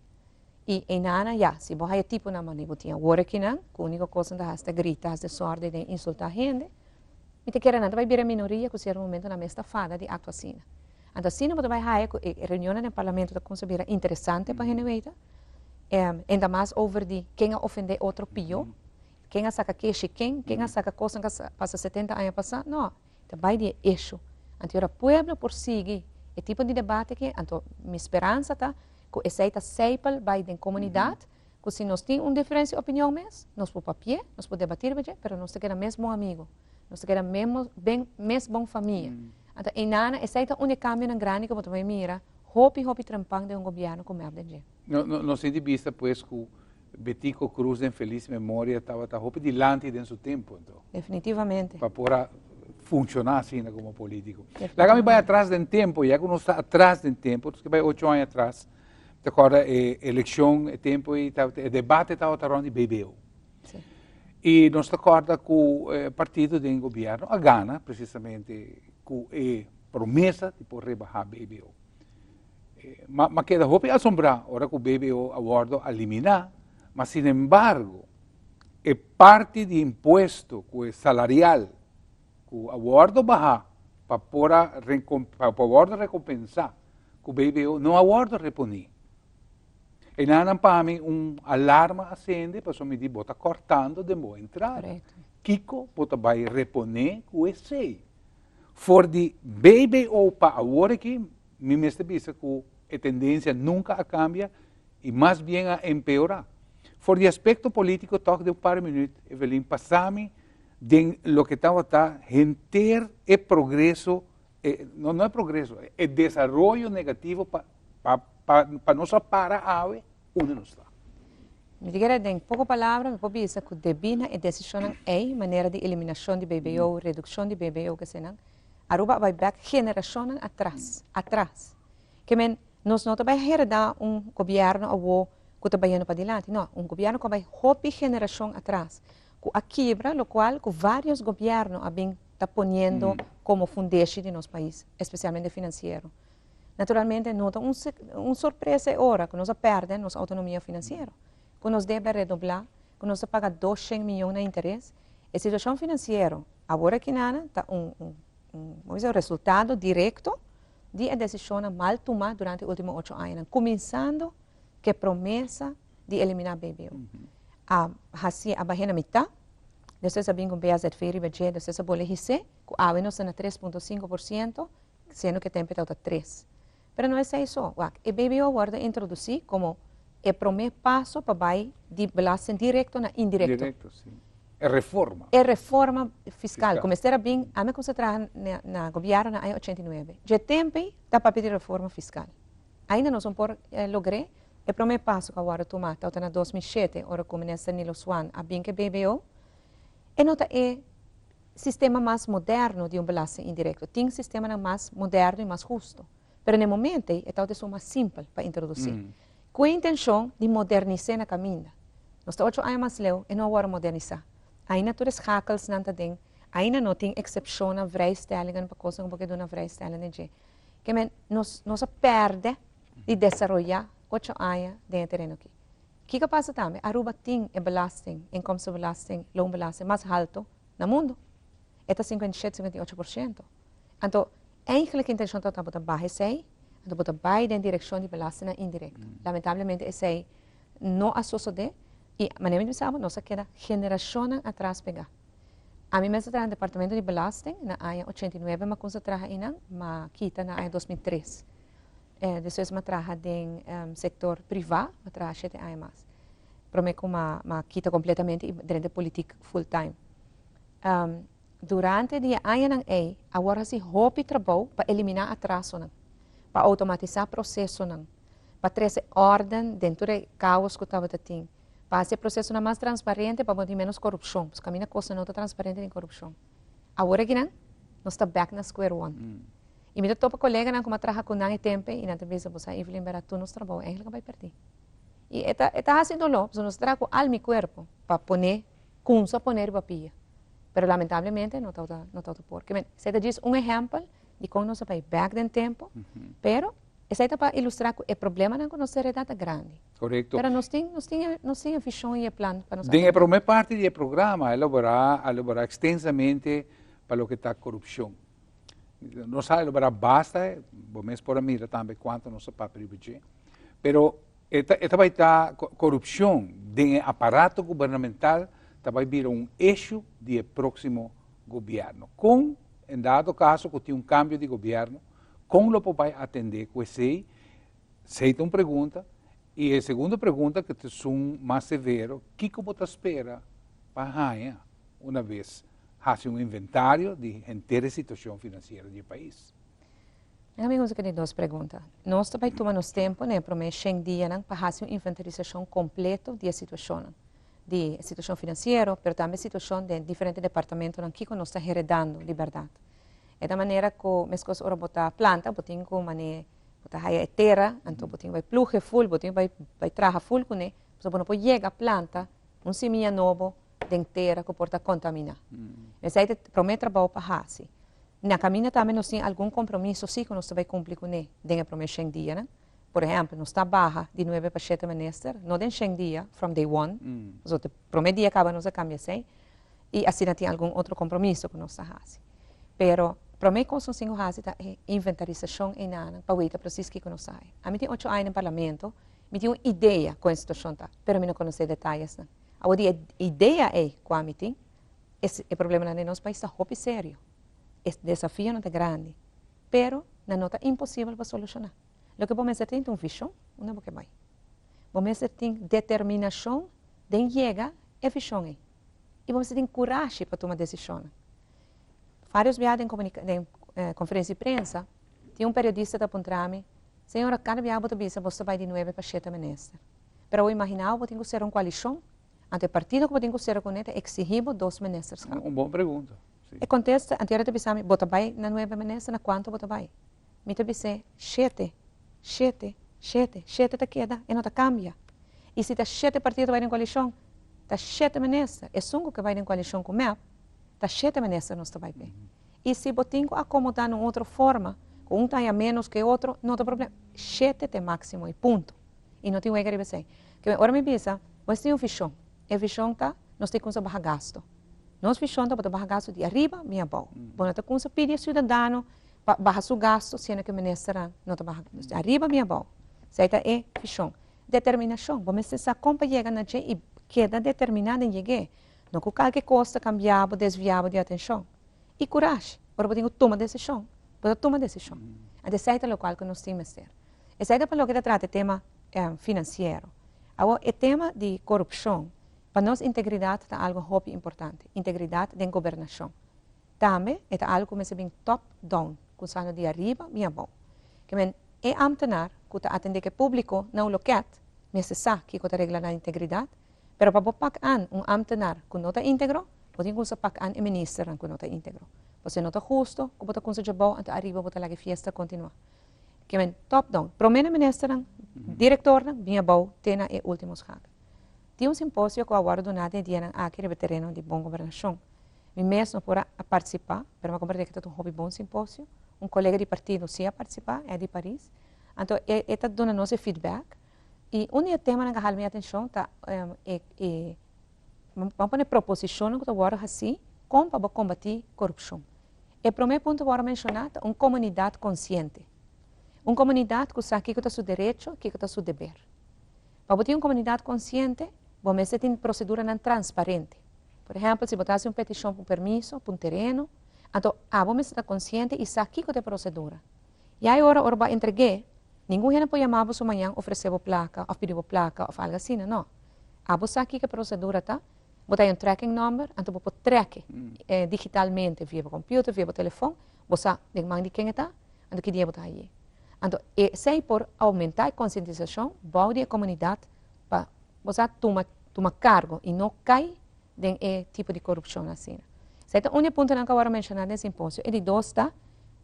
I einan, ja, si bo haya tiponan manera bo tin awor akinan, ku úniko kos nan ta hasi ta grita, hasi desòrdu i insultá hende, mi ta kere nan ta bai bira minoria ku sierto momento nan mes ta fada di aktua asina. Anto asina bo ta bai haya ku e reunionnan den parlamento ta kuminsá bira interesante pa hende weta, ainda mas over di ken a ofendé otro pió, ken a saka keshi ken, ken a saka kosnan ku a pasa 70 aña pasá, no, ta bai di e issue. Anto ora pueblo por sigui e tipo di debate aki, anto mi speransa ta ku esei ta sijpel bai den komunidat, ku si nos tin un diferensia di opinion mes, nos por papia, nos por debatí riba dje, pero nos ta keda mes bon amigu, nos ta keda ben, mes bon famia. Anto, einan, esei ta un kambionan grandi ku bo ta bai mira, hopi, hopi trempan den un gobièrnu ku MEP den dje. No, no, no di bista pues ku Betico Croes den felis memoria tabata hopi dilanti den su tempu, anto. Definitivamente. Pa por funshoná asina komo polítiko. Laga mi bai atras den tempu, ya ku nos ta atras den tempu, ku bai 8 aña atras, ta kòrda e elekshon, e tempu ei, e debate tabata rònt di BBO. I nos ta kòrda ku e partido den gobièrnu a gana presisamente ku e promesa di por rebahá BBO. Ma keda hopi asombrá ora ku BBO a wòrdu eliminá, ma sin embargo, e parti di impuesto ku e salarial ku a wòrdu bahá pa wòrdu rekompensá ku BBO no a wòrdu reponí. I nan pa mi un alarma a sende, pasobra mi di bo ta kòrtando den bo entrada. Kiko bo ta bai reponé ku esei? For di BBO pa awor aki, mi mester bisa ku e tendensia nunka a kambia i mas bien a empeorá. For di aspekto polítiko, tòg den un par minüt, Evelyn, pasa mi den loke tabata henter e progreso, no, no e progreso, e desaroyo negativo pa nos a para awe unda nos ta. Mi ta kere den poko palabra, mi por bisa ku debí na e desishonnan ei, manera di eliminashon di BBO, redukshon di BBO, ke senan, Aruba a bai bèk generashonnan atras, atras. Ke men, nos no ta bai heredá un gobièrnu awor ku ta bayendo padilanti, no, un gobièrnu ku a bai hopi generashon atras, ku a kibra lokual ku vários gobièrnu a bin ta poniendo komo fundeshi di nos pais, espesialmente finansiero. Naturalmente, no ta un sorpresa e ora ku nos a pèrdè nos outonomia finansiero, ku nos debe redoblá, ku nos ta paga 200 mion na interes. E situashon finansiero awor aki ta un resultado direkto di e desishon mal tumá durante e último 8 aña, kuminsando ku e promesa di eliminá BBO. A hasi a bah'é na mitar, despues a bin ku BAZV riba dje, despues a bolbe his'é, ku awe nos ta na 3,5%, siendo ku e tempu ta 3. Pero no ta esei. Wak, e BBO a wòrdu introdusí komo e promé paso pa bai di belasting direkto na indirekto. Direkto, si. E reforma. E reforma fiskal. Fiskal. Kuminsá bin, ami a kuminsá traha na gobièrnu na aña 89. E tempu ta pa pidi reforma fiskal. Ainda nos no por logr'é. E promé paso ku a wòrdu tumá tabata na 2007, ora ku minister Nilo Swan a bin ku e BBO. E no ta e sistema mas moderno di un belasting indirekto. Tin sistemanan mas moderno i mas hustu. Pero na e momento ei e tabata esun mas simpel pa introdusí. Ku e intenshon di modernis'é na kaminda. Nos ta 8 aña mas leu, e no a wòrdu modernisá. Ainda tur e schakelsnan ta den, ainda no tin eksepshonnan, vrijstellingen pa kosnan ku bo ke duna vrijstelling den dje. Ke men nos a pèrdè di desaroyá 8 aña den e tereno aki. Kiko a pasa tambe? Aruba tin e belasting, inkomstenbelasting, loonbelasting mas haltu na mundu. E ta 57, 58%. Anto, eigenlijk intenshon ta bo ta baha esei, anto bo ta bai den direkshon di belastingnan indirekto. Lamentablemente esei no a sosodé i manera mi bisa bo, nos a keda generashonnan atras pegá. Ami mes a traha den departamento di belasting na aña 89, m'a kuminsá traha einan, m'a kita na aña 2003. Despues m'a traha den sektor privá, m'a traha 7 aña mas. Promé ku m'a kita kompletamente i drenta politiek full time. Durante di e añanan ei, a wòrdu hasi hopi trabou pa eliminá atrasonan, pa outomatisá prosesonan, pa trese órden den tur e kaos ku tabata tin, pa hasi e prosesonan mas transparente pa bo tin ménos korupshon, pasobra kaminda kosnan no ta transparente tin korupshon. Awor akinan, nos ta bèk na square one. I mi ta topa koleganan ku mi a traha ku nan e tempu ei i nan ta bisa, bo sa, Evelyn, bèrdat tur nos trabou eigenlijk a bai pèrdí. I e ta hasi doló, pasobra nos a traha ku al mi kuerpo pa pone kumsa pone riba pia. Pero lamentablemente no tabata por. Ke men, esei ta djis un ehèmpel di kon nos a bai bèk den tempu, pero esei ta pa ilustrá ku e problemanan ku nos ta heredá ta grandi. Pero nos tin e vishon i e plan pa nos Den e promé parti di e programa, a elaborá ekstensamente pa loke ta korupshon. Nos a elaborá basta, bo mes por a mira tambe kuantu nos a papia riba dje. Pero e ta bai ta korupshon den e aparato gubernamental ta bai bira un issue di e próksimo gobièrnu. Kon, en dado kaso ku tin un kambio di gobièrnu, kon lo por bai atendé ku esei? Esei ta un pregunta. I e segundo pregunta, ku ta esun mas severo: kiko bo ta spera pa haña un bes hasi un inventario di henter e situashon finansiero di e pais? Ami gusta ku dos pregunta. Nos ta bai tuma nos tempu, ne, promé 100 dianan pa hasi un inventarisashon kompleto di e situashon. Di situashon finansiero, pero tambe situashon di diferente departamentonan ku nos ta heredando di bèrdat. E ta manera ku meskos ora bo ta planta, bo tin ku mane bo ta haya e tera, anto bo tin bai ploeg full, bo tin bai traha full kuné, so bo no por yega planta un simia nobo den tera ku por ta kontaminá. Esei ta promé trabou pa hasi. Na kaminda tambe nos tin algun kompromiso sí ku nos ta bai kumpli kuné den e promé 100 dianan. Por ehèmpel, nos ta baha di 9 pa 7 minister, no den 100 dia, from day one. So, e promé dia kaba nos a kambia esei. I asina tin algun otro kompromiso ku nos ta hasi. Pero promé kos nos tin ku hasi ta e inventarisashon einan pa weta presis kiko nos sa. Ami tin 8 aña den parlamento, mi tin un idea kon e situashon ta, pero mi no konosé detayenan. Awor e idea ei ku ami tin, e problemanan den nos pais ta hopi serio. E desafionan ta grandi, pero no ta imposibel pa solushoná. Loke bo mester tin un vishon, unda bo ke bai. Bo mester tin determinashon den yega e vishon ei. I bo mester tin kurashi pa tuma desishon. Vários biaha den konferensia di prensa, tin un periodista ta puntra mi: "Señora, kada biaha bo ta bisa bo ta bai di 9 pa 7 minister. Pero bo imaginá bo tin ku sera un koalishon, anto e partido ku bo tin ku sera kuné ta eksigí bo dos minister. Un bon pregunta. E kontesta, anto ta bisa mi: 'Bo ta bai na 9 minister, na kuantu bo ta bai?' Mi ta bisa: 7, 7, 7, 7 ta keda, e no ta kambia. I si ta 7 partido bai den koalishon, ta 7 minister. Esun ku bai den koalishon ku MEP, ta 7 minister nos ta bai p'e. I si bo tin ku akomodá na un otro forma, ku un ta haña ménos ku otro, no tin problema. 7 ta máksimo i punto. I no tin wega riba esei. Ke ora mi bisa, bo tin un vishon. E vishon ta, nos tin ku baha gastu. Nos vishon ta pa baha gastu di ariba, bin abou. Bo no ta kuminsá pidi siudadano pa baha su gastu, siendo ku minister no ta baha gastu. Ariba, bin abou. Esei ta e vishon. Determinashon. Bo mester sa kon pa yega na dje i keda determiná den yeg'é. No ku kualke kos ta kambia bo, desviá bo di atenshon. I kurashi. Ora bo tin ku tuma desishon. Bo tuma desishon. Anto esei ta loke ku nos tin mester. Esei ta pa loke ta trata e tema finansiero. Awor, e tema di korupshon, pa nos integridat ta algu hopi importante. Integridat den gobernashon. Tambe ta algu ku mester bin top down, kuminsando di ariba, bin abou. Ke men, e ambtenaar ku ta atendé ku públiko na un lokèt, Mester sa kiko ta reglanan di integridat, pero pa bo pak aan un ambtenaar ku no ta íntegro, bo tin ku usa pak aan e ministernan ku no ta íntegro. Pasobra no ta husto ku bo ta kunsa djabou anto ariba bo ta laga e fiesta kontinuá. Ke men top down, promé na ministernan, direktornan, bin abou te na e último schakel. Tin un simposio ku a wòrdu duná den e dianan aki riba e tereno di bon gobernashon. Mi mes no por a partisipá, pero mi a komprendé ku ta un hopi bon simposio. Un kolega di partido sí a partisipá, Eddy Paris. Anto e e ta duna nos e feedback i un di e temanan ku a hala mi atenshon ta e e ban pone proposishonnan ku ta wòrdu hasí kon pa bo kombatí korupshon. E promé punto ku wòrdu menshoná ta un komunidat konsiente. Un komunidat ku sa kiko ta su derecho, kiko ta su deber. Pa bo tin un komunidat konsiente, bo mester tin proseduranan transparente. Por ehèmpel, si bo ta hasi un petishon pa un permiso, pa un tereno, anto abo mester ta konsiente i sa kiko ta e prosedura. Ya e ora ora bo a entreg'é, ningun hende por yama bo su mañan ofresé bo plaka òf pidi bo plaka òf algu asina, nò. Abo sa kiko e prosedura ta, bo ta haña un tracking number, anto bo por track e digitalmente via bo computer, via bo telefon, bo sa den man di ken e ta, anto ki dia bo ta hañ'é. Anto esei por oumentá e konsientisashon bou di e komunidat pa bo sa tuma tuma kargo i no kai den e tipo di korupshon asina. Esei ta un di e puntonan ku a wòrdu menshoná den e simposio. E di dos ta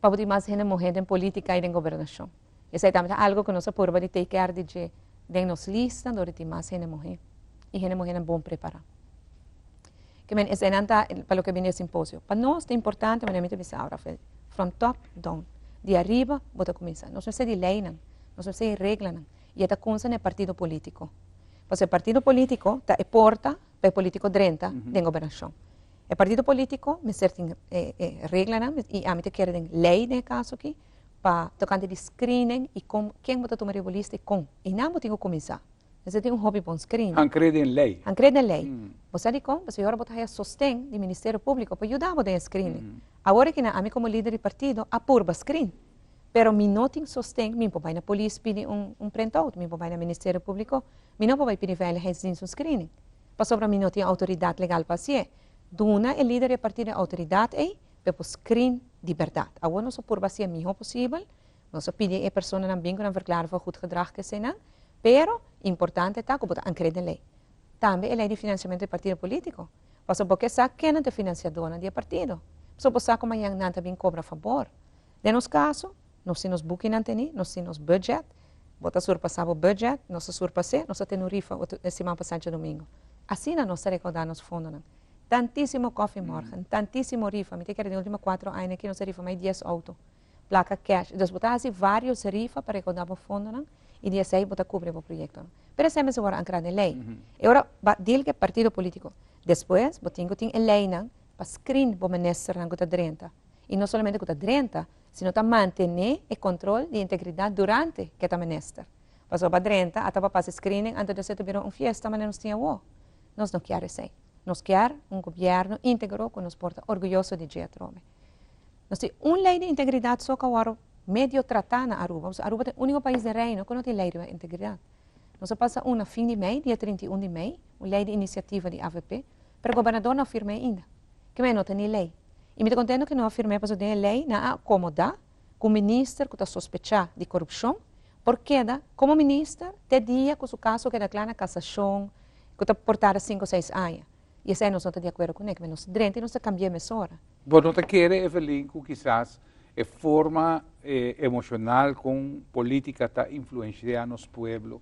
pa bo tin mas hende muhé den polítika i den gobernashon. Esei tambe ta algu ku nos a purba di take care di dje den nos lista dor di tin mas hende muhé i hende muhénan bon prepará. Ke men eseinan ta pa loke bini e simposio. Pa nos ta importante, manera mi ta bisa awe Rafael, from top down, di ariba bo ta kuminsá. Nos mester di leinan, nos mester di reglanan i e ta kunsa na e partido polítiko. Pasobra e partido polítiko ta e porta pa e polítiko drenta den gobernashon. E partido polítiko mester tin e reglanan i ami ta kere den lei den e kaso aki pa tokante di screening i kon ken bo ta tuma riba bo lista i kon. I nan bo tin ku kuminsá. Mester tin un hopi bon screening. Han kre den lei. Han kre den lei. Bo sa dikon? Pasobra ora bo ta haya sosten di Ministerio Públiko pa yuda bo den e screening. Awor aki nan ami komo lider di partido a purba screen. Pero mi no tin sosten, mi por bai na polis pidi un printout, mi por bai na Ministerio Públiko, mi no por bai pidi Veiligheidsdienst un screening. Pasobra mi no tin outoridat legal pa hasié. Duna e lider di e partido e outoridat ei pa e por screen di bèrdat. Awor nos a purba hasié mihó posibel, nos a pidi e personanan bin ku nan verklaring van goed gedrag ku eseinan, pero importante ta ku bo ta ankré den lei. Tambe e lei di finansiamentu di partido polítiko. Pasobra bo ke sa kennan ta e finansiadónan di e partido. Pasobra bo sa ku mañan nan ta bin kobra fabor. Den nos kaso, nos tin nos bukinan tení, nos tin nos budget, bo ta surpasá bo budget, nos ta surpas'é, nos ta tene un rifa otro e siman pasá djadumingu. Asina nos ta rekoudá nos fondonan. Tantísimo kòfimòrgen, tantísimo rifa, mi ta kere den último kuatro aña aki nos a rifa mai dies outo, plaka kèsh. Dus bo ta hasi vários rifa pa rekoudá bo fondonan i di esei bo ta kubri bo proyektonan. Pero esei mester wòrdu ankrá den lei. E ora ba deal ku e partido polítiko. Despues bo tin ku tin e leinan pa screen bo ministernan ku ta drenta. I no solamente ku ta drenta, sino ta mantené e kontrol di integridat durante ku e ta minister. Pasobra pa drenta, ata pa pasa e screening, anto despues ta bira un fiesta manera nos tin awor. Nos no kier esei. Nos kier un gobièrnu íntegro ku nos por ta orguyoso di dje atrobe. Nos tin un lei di integridat so ku a wòrdu medio tratá na Aruba, pasobra Aruba ta e úniko pais den Reino ku no tin lei riba integridat. Nos a pasa un na fin di mei, dia 31 di mei, un lei di inisiativa di avp, pero gobernador no a firm'é ainda. Keme no ta ni lei. I mi ta kontento ku no a firm'é pasobra den e lei nan a akomodá ku minister ku ta sospechá di korupshon por keda komo minister te dia ku su kaso keda kla na kasashon ku ta por tarda sinku o seis aña. I esei nos no ta di akuerdo kuné, keme nos drenta i nos ta kambi'é mesora. Bo no ta kere, Evelyn, ku kisas e forma emoshonal kon polítika ta influensiá nos pueblo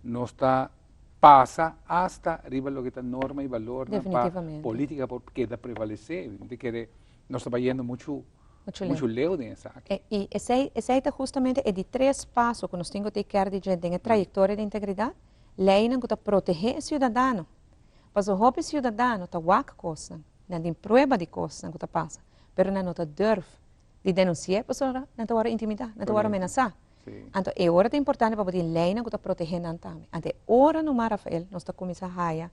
nos ta pasa asta riba loke ta norma i balornan pa polítika por keda prevalesé? Mi ta kere nos ta bayendo muchu muchu leu den esaki. I esei esei ta hustamente e di tres paso ku nos tin ku take care di dje den e trayektoria di integridat, leinan ku ta protehé e siudadano. Pasobra hopi siudadano ta wak kosnan, nan tin prueba di kosnan ku ta pasa, pero nan no ta durf di denunsi'é pasobra nan ta wòrdu intimidá, nan ta wòrdu amenasá. Anto e ora ta importante pa bo tin leinan ku ta protehé nan tambe. Anto e ora numa, Rafael, nos ta kuminsá haya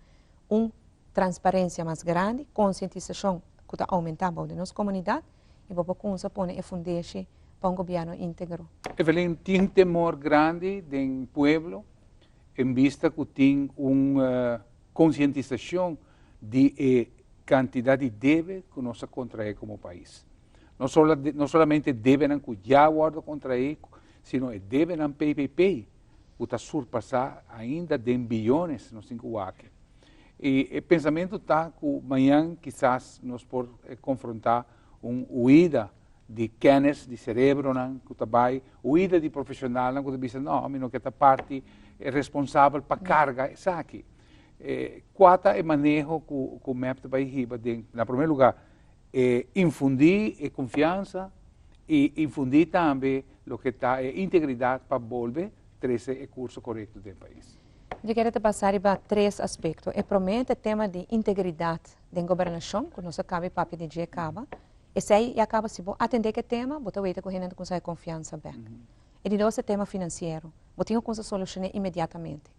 un transparensia mas grandi, konsientisashon ku ta oumentá bou di nos komunidat i bo por kumsa pone e fundeshi pa un gobièrnu íntegro. Evelyn, tin temor grandi den pueblo en bista ku tin un konsientisashon di e kantidat di debe ku nos a kontraé komo pais. No no solamente debenan ku ya wòrdu kontraé, sino e debenan PPP. ku ta surpasá ainda den biyones, nos tin ku wak. I e pensamentu ta ku mañan kisas nos por konfrontá un huida di kennis, di serebronan ku ta bai, huida di profeshonalnan ku ta bisa, no, mi no ke ta parti responsabel pa karga esaki. Kua ta e maneho ku mep ta bai hiba den, na promé lugá, e infundí e konfiansa i infundí tambe loke ta e integridat pa bolbe trese e kurso korekto den pais? Mi kere ta basa riba tres aspekto. E promé ta e tema di integridat den gobernashon, ku nos a kaba e papia di dje kaba. Esei ya kaba si bo atendé ku e tema, bo ta weta ku hende ta kuminsá e konfiansa bèk. E di dos ta e tema finansiero. Bo tin ku kuminsá solushoné inmediatamente.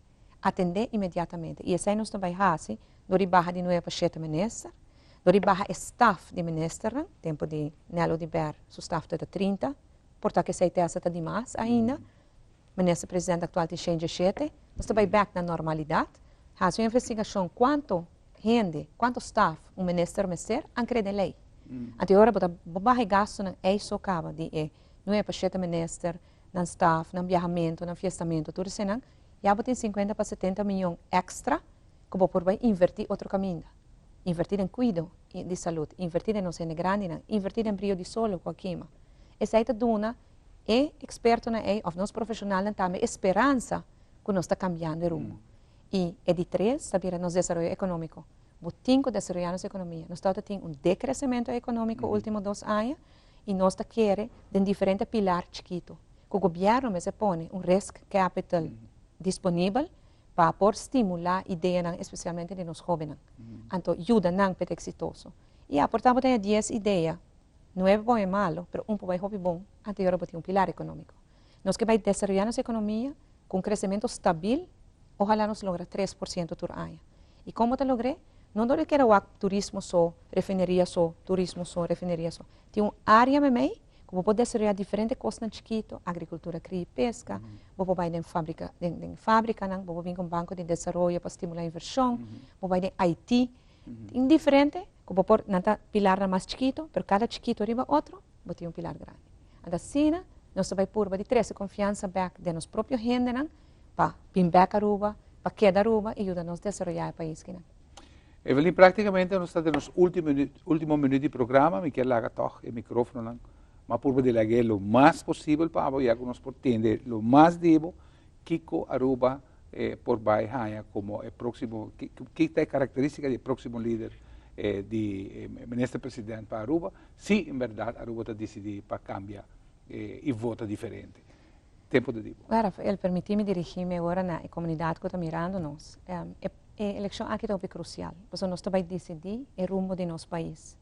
Atendé inmediatamente. I esei nos ta bai hasi dor di baha di nuebe pa shete minister, dor di baha e staf di ministernan, tempu di Nel Oduber su staf ta 30, por ta ku esei te hasta ta dimas ainda. Minister presidente aktual tin 107. Nos ta bai bèk na normalidat, hasi un investigashon kuantu hende, kuantu staf un minister mester, an kere den lei. Anto e ora bo ta bo baha e gastunan ei so kaba di e nuebe pa shete minister, nan staf, nan biahamentu, nan fiestamentu, tur eseinan, ya bo tin 50 pa 70 miyon èkstra ku bo por bai invertí otro kaminda. Invertí den kuido di salud, invertí den nos hende grandinan, invertí den brio di solo ku a kima. Esei ta duna e ekspertonan ei òf nos profeshonalnan tambe e speransa ku nos ta kambiando e rumbo. I e di tres ta bira nos desaroyo ekonómiko. Bo tin ku desaroyá nos ekonomia. Nos tabata tin un dekresementu ekonómiko último 2 aña i nos ta kere den diferente pilar chikitu ku gobièrnu mester pone un risk capital disponibel pa por stimulá ideanan, espesialmente di nos hóbennan. Anto yuda nan pa ta eksitoso. I por ta bo tin 10 idea, nuebe por bai malo, pero un por bai hopi bon, anto bo tin un pilar ekonómiko. Nos ke bai desaroyá nos ekonomia ku un kresementu stabil, ohalá nos logra 3% tur aña. I kon ta logr'é? No dor kere wak turismo so, refineria so, turismo so, refineria so. Tin un área meimei ku bo por desaroyá diferente kosnan chikitu, agrikultura, kria i peska, bo por bai den fábrika, den fábrikanan, bo por bin ku un banko di desaroyo pa stimulá invershon, bo por bai den IT. Tin diferente, ku bo por, nan ta pilarnan mas chikitu, pero kada chikitu riba otro, bo tin un pilar grandi. Anto asina, nos ta bai purba di trese konfiansa bèk den nos propio hendenan, pa bin bèk Aruba, pa keda Aruba i yuda nos desaroyá e pais kinan. Evelyn, práktikamente nos ta den nos último minüt di programa, mi ke laga tòg e mikrófononan, m'a purba di lag'é lo mas posibel pa abo, ya ku nos por tende lo mas di bo, kiko Aruba por bai haña komo e próksimo, ki ta e karakterístika di e próksimo lider di minister presidente pa Aruba, si en bèrdat Aruba ta disidí pa kambia i vota diferente. Tempu ta di bo. Well, Rafael, permití mi dirigí mi awor na e komunidat ku ta mirando nos. E elekshon aki ta hopi krusial, pasobra nos ta bai disidí e rumbo di nos pais.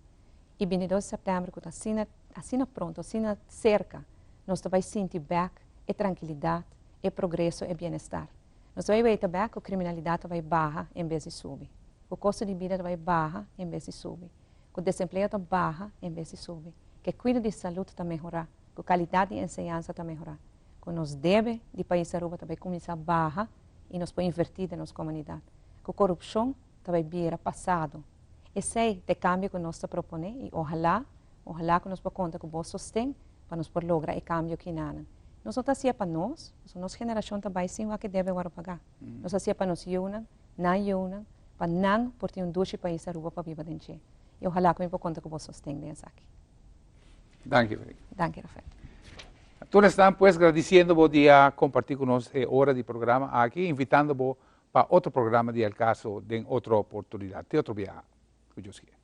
I 22 di sèptèmber ku ta asina, asina pronto, asina serka, nos ta bai sinti bèk e trankilidat, e progreso, e bienestar. Nos ta bai weta bèk ku kriminalidat ta bai baha en bes di subi, ku kosto di bida ta bai baha en bes di subi, ku desempleo ta baha en bes di subi, ku e kuido di salud ta mehorá, ku kalidat di enseñansa ta mehorá, ku nos debe di pais Aruba ta bai kuminsá baha i nos por invertí den nos komunidat, ku korupshon ta bai bira pasado. Esei ta e kambio ku nos ta proponé i ohalá, ohalá ku nos por konta ku bo sosten pa nos por logra e kambio kinanan. Nos no ta hasié pa nos, pasobra nos generashon ta bai sin wak e debe wòrdu pagá. Nos ta hasié pa nos yunan, nan yunan, pa nan por tin un dushi pais Aruba pa biba den dje. I ohalá ku mi por konta ku bo sosten den esaki. Danki, Evelyn. Danki, Rafael. Tur esnan pues gradisiendo bo di a kompartí ku nos e ora di programa aki, invitando bo pa otro programa di Al Caso den otro oportunidat. Te otro biaha. Ku Dios kier.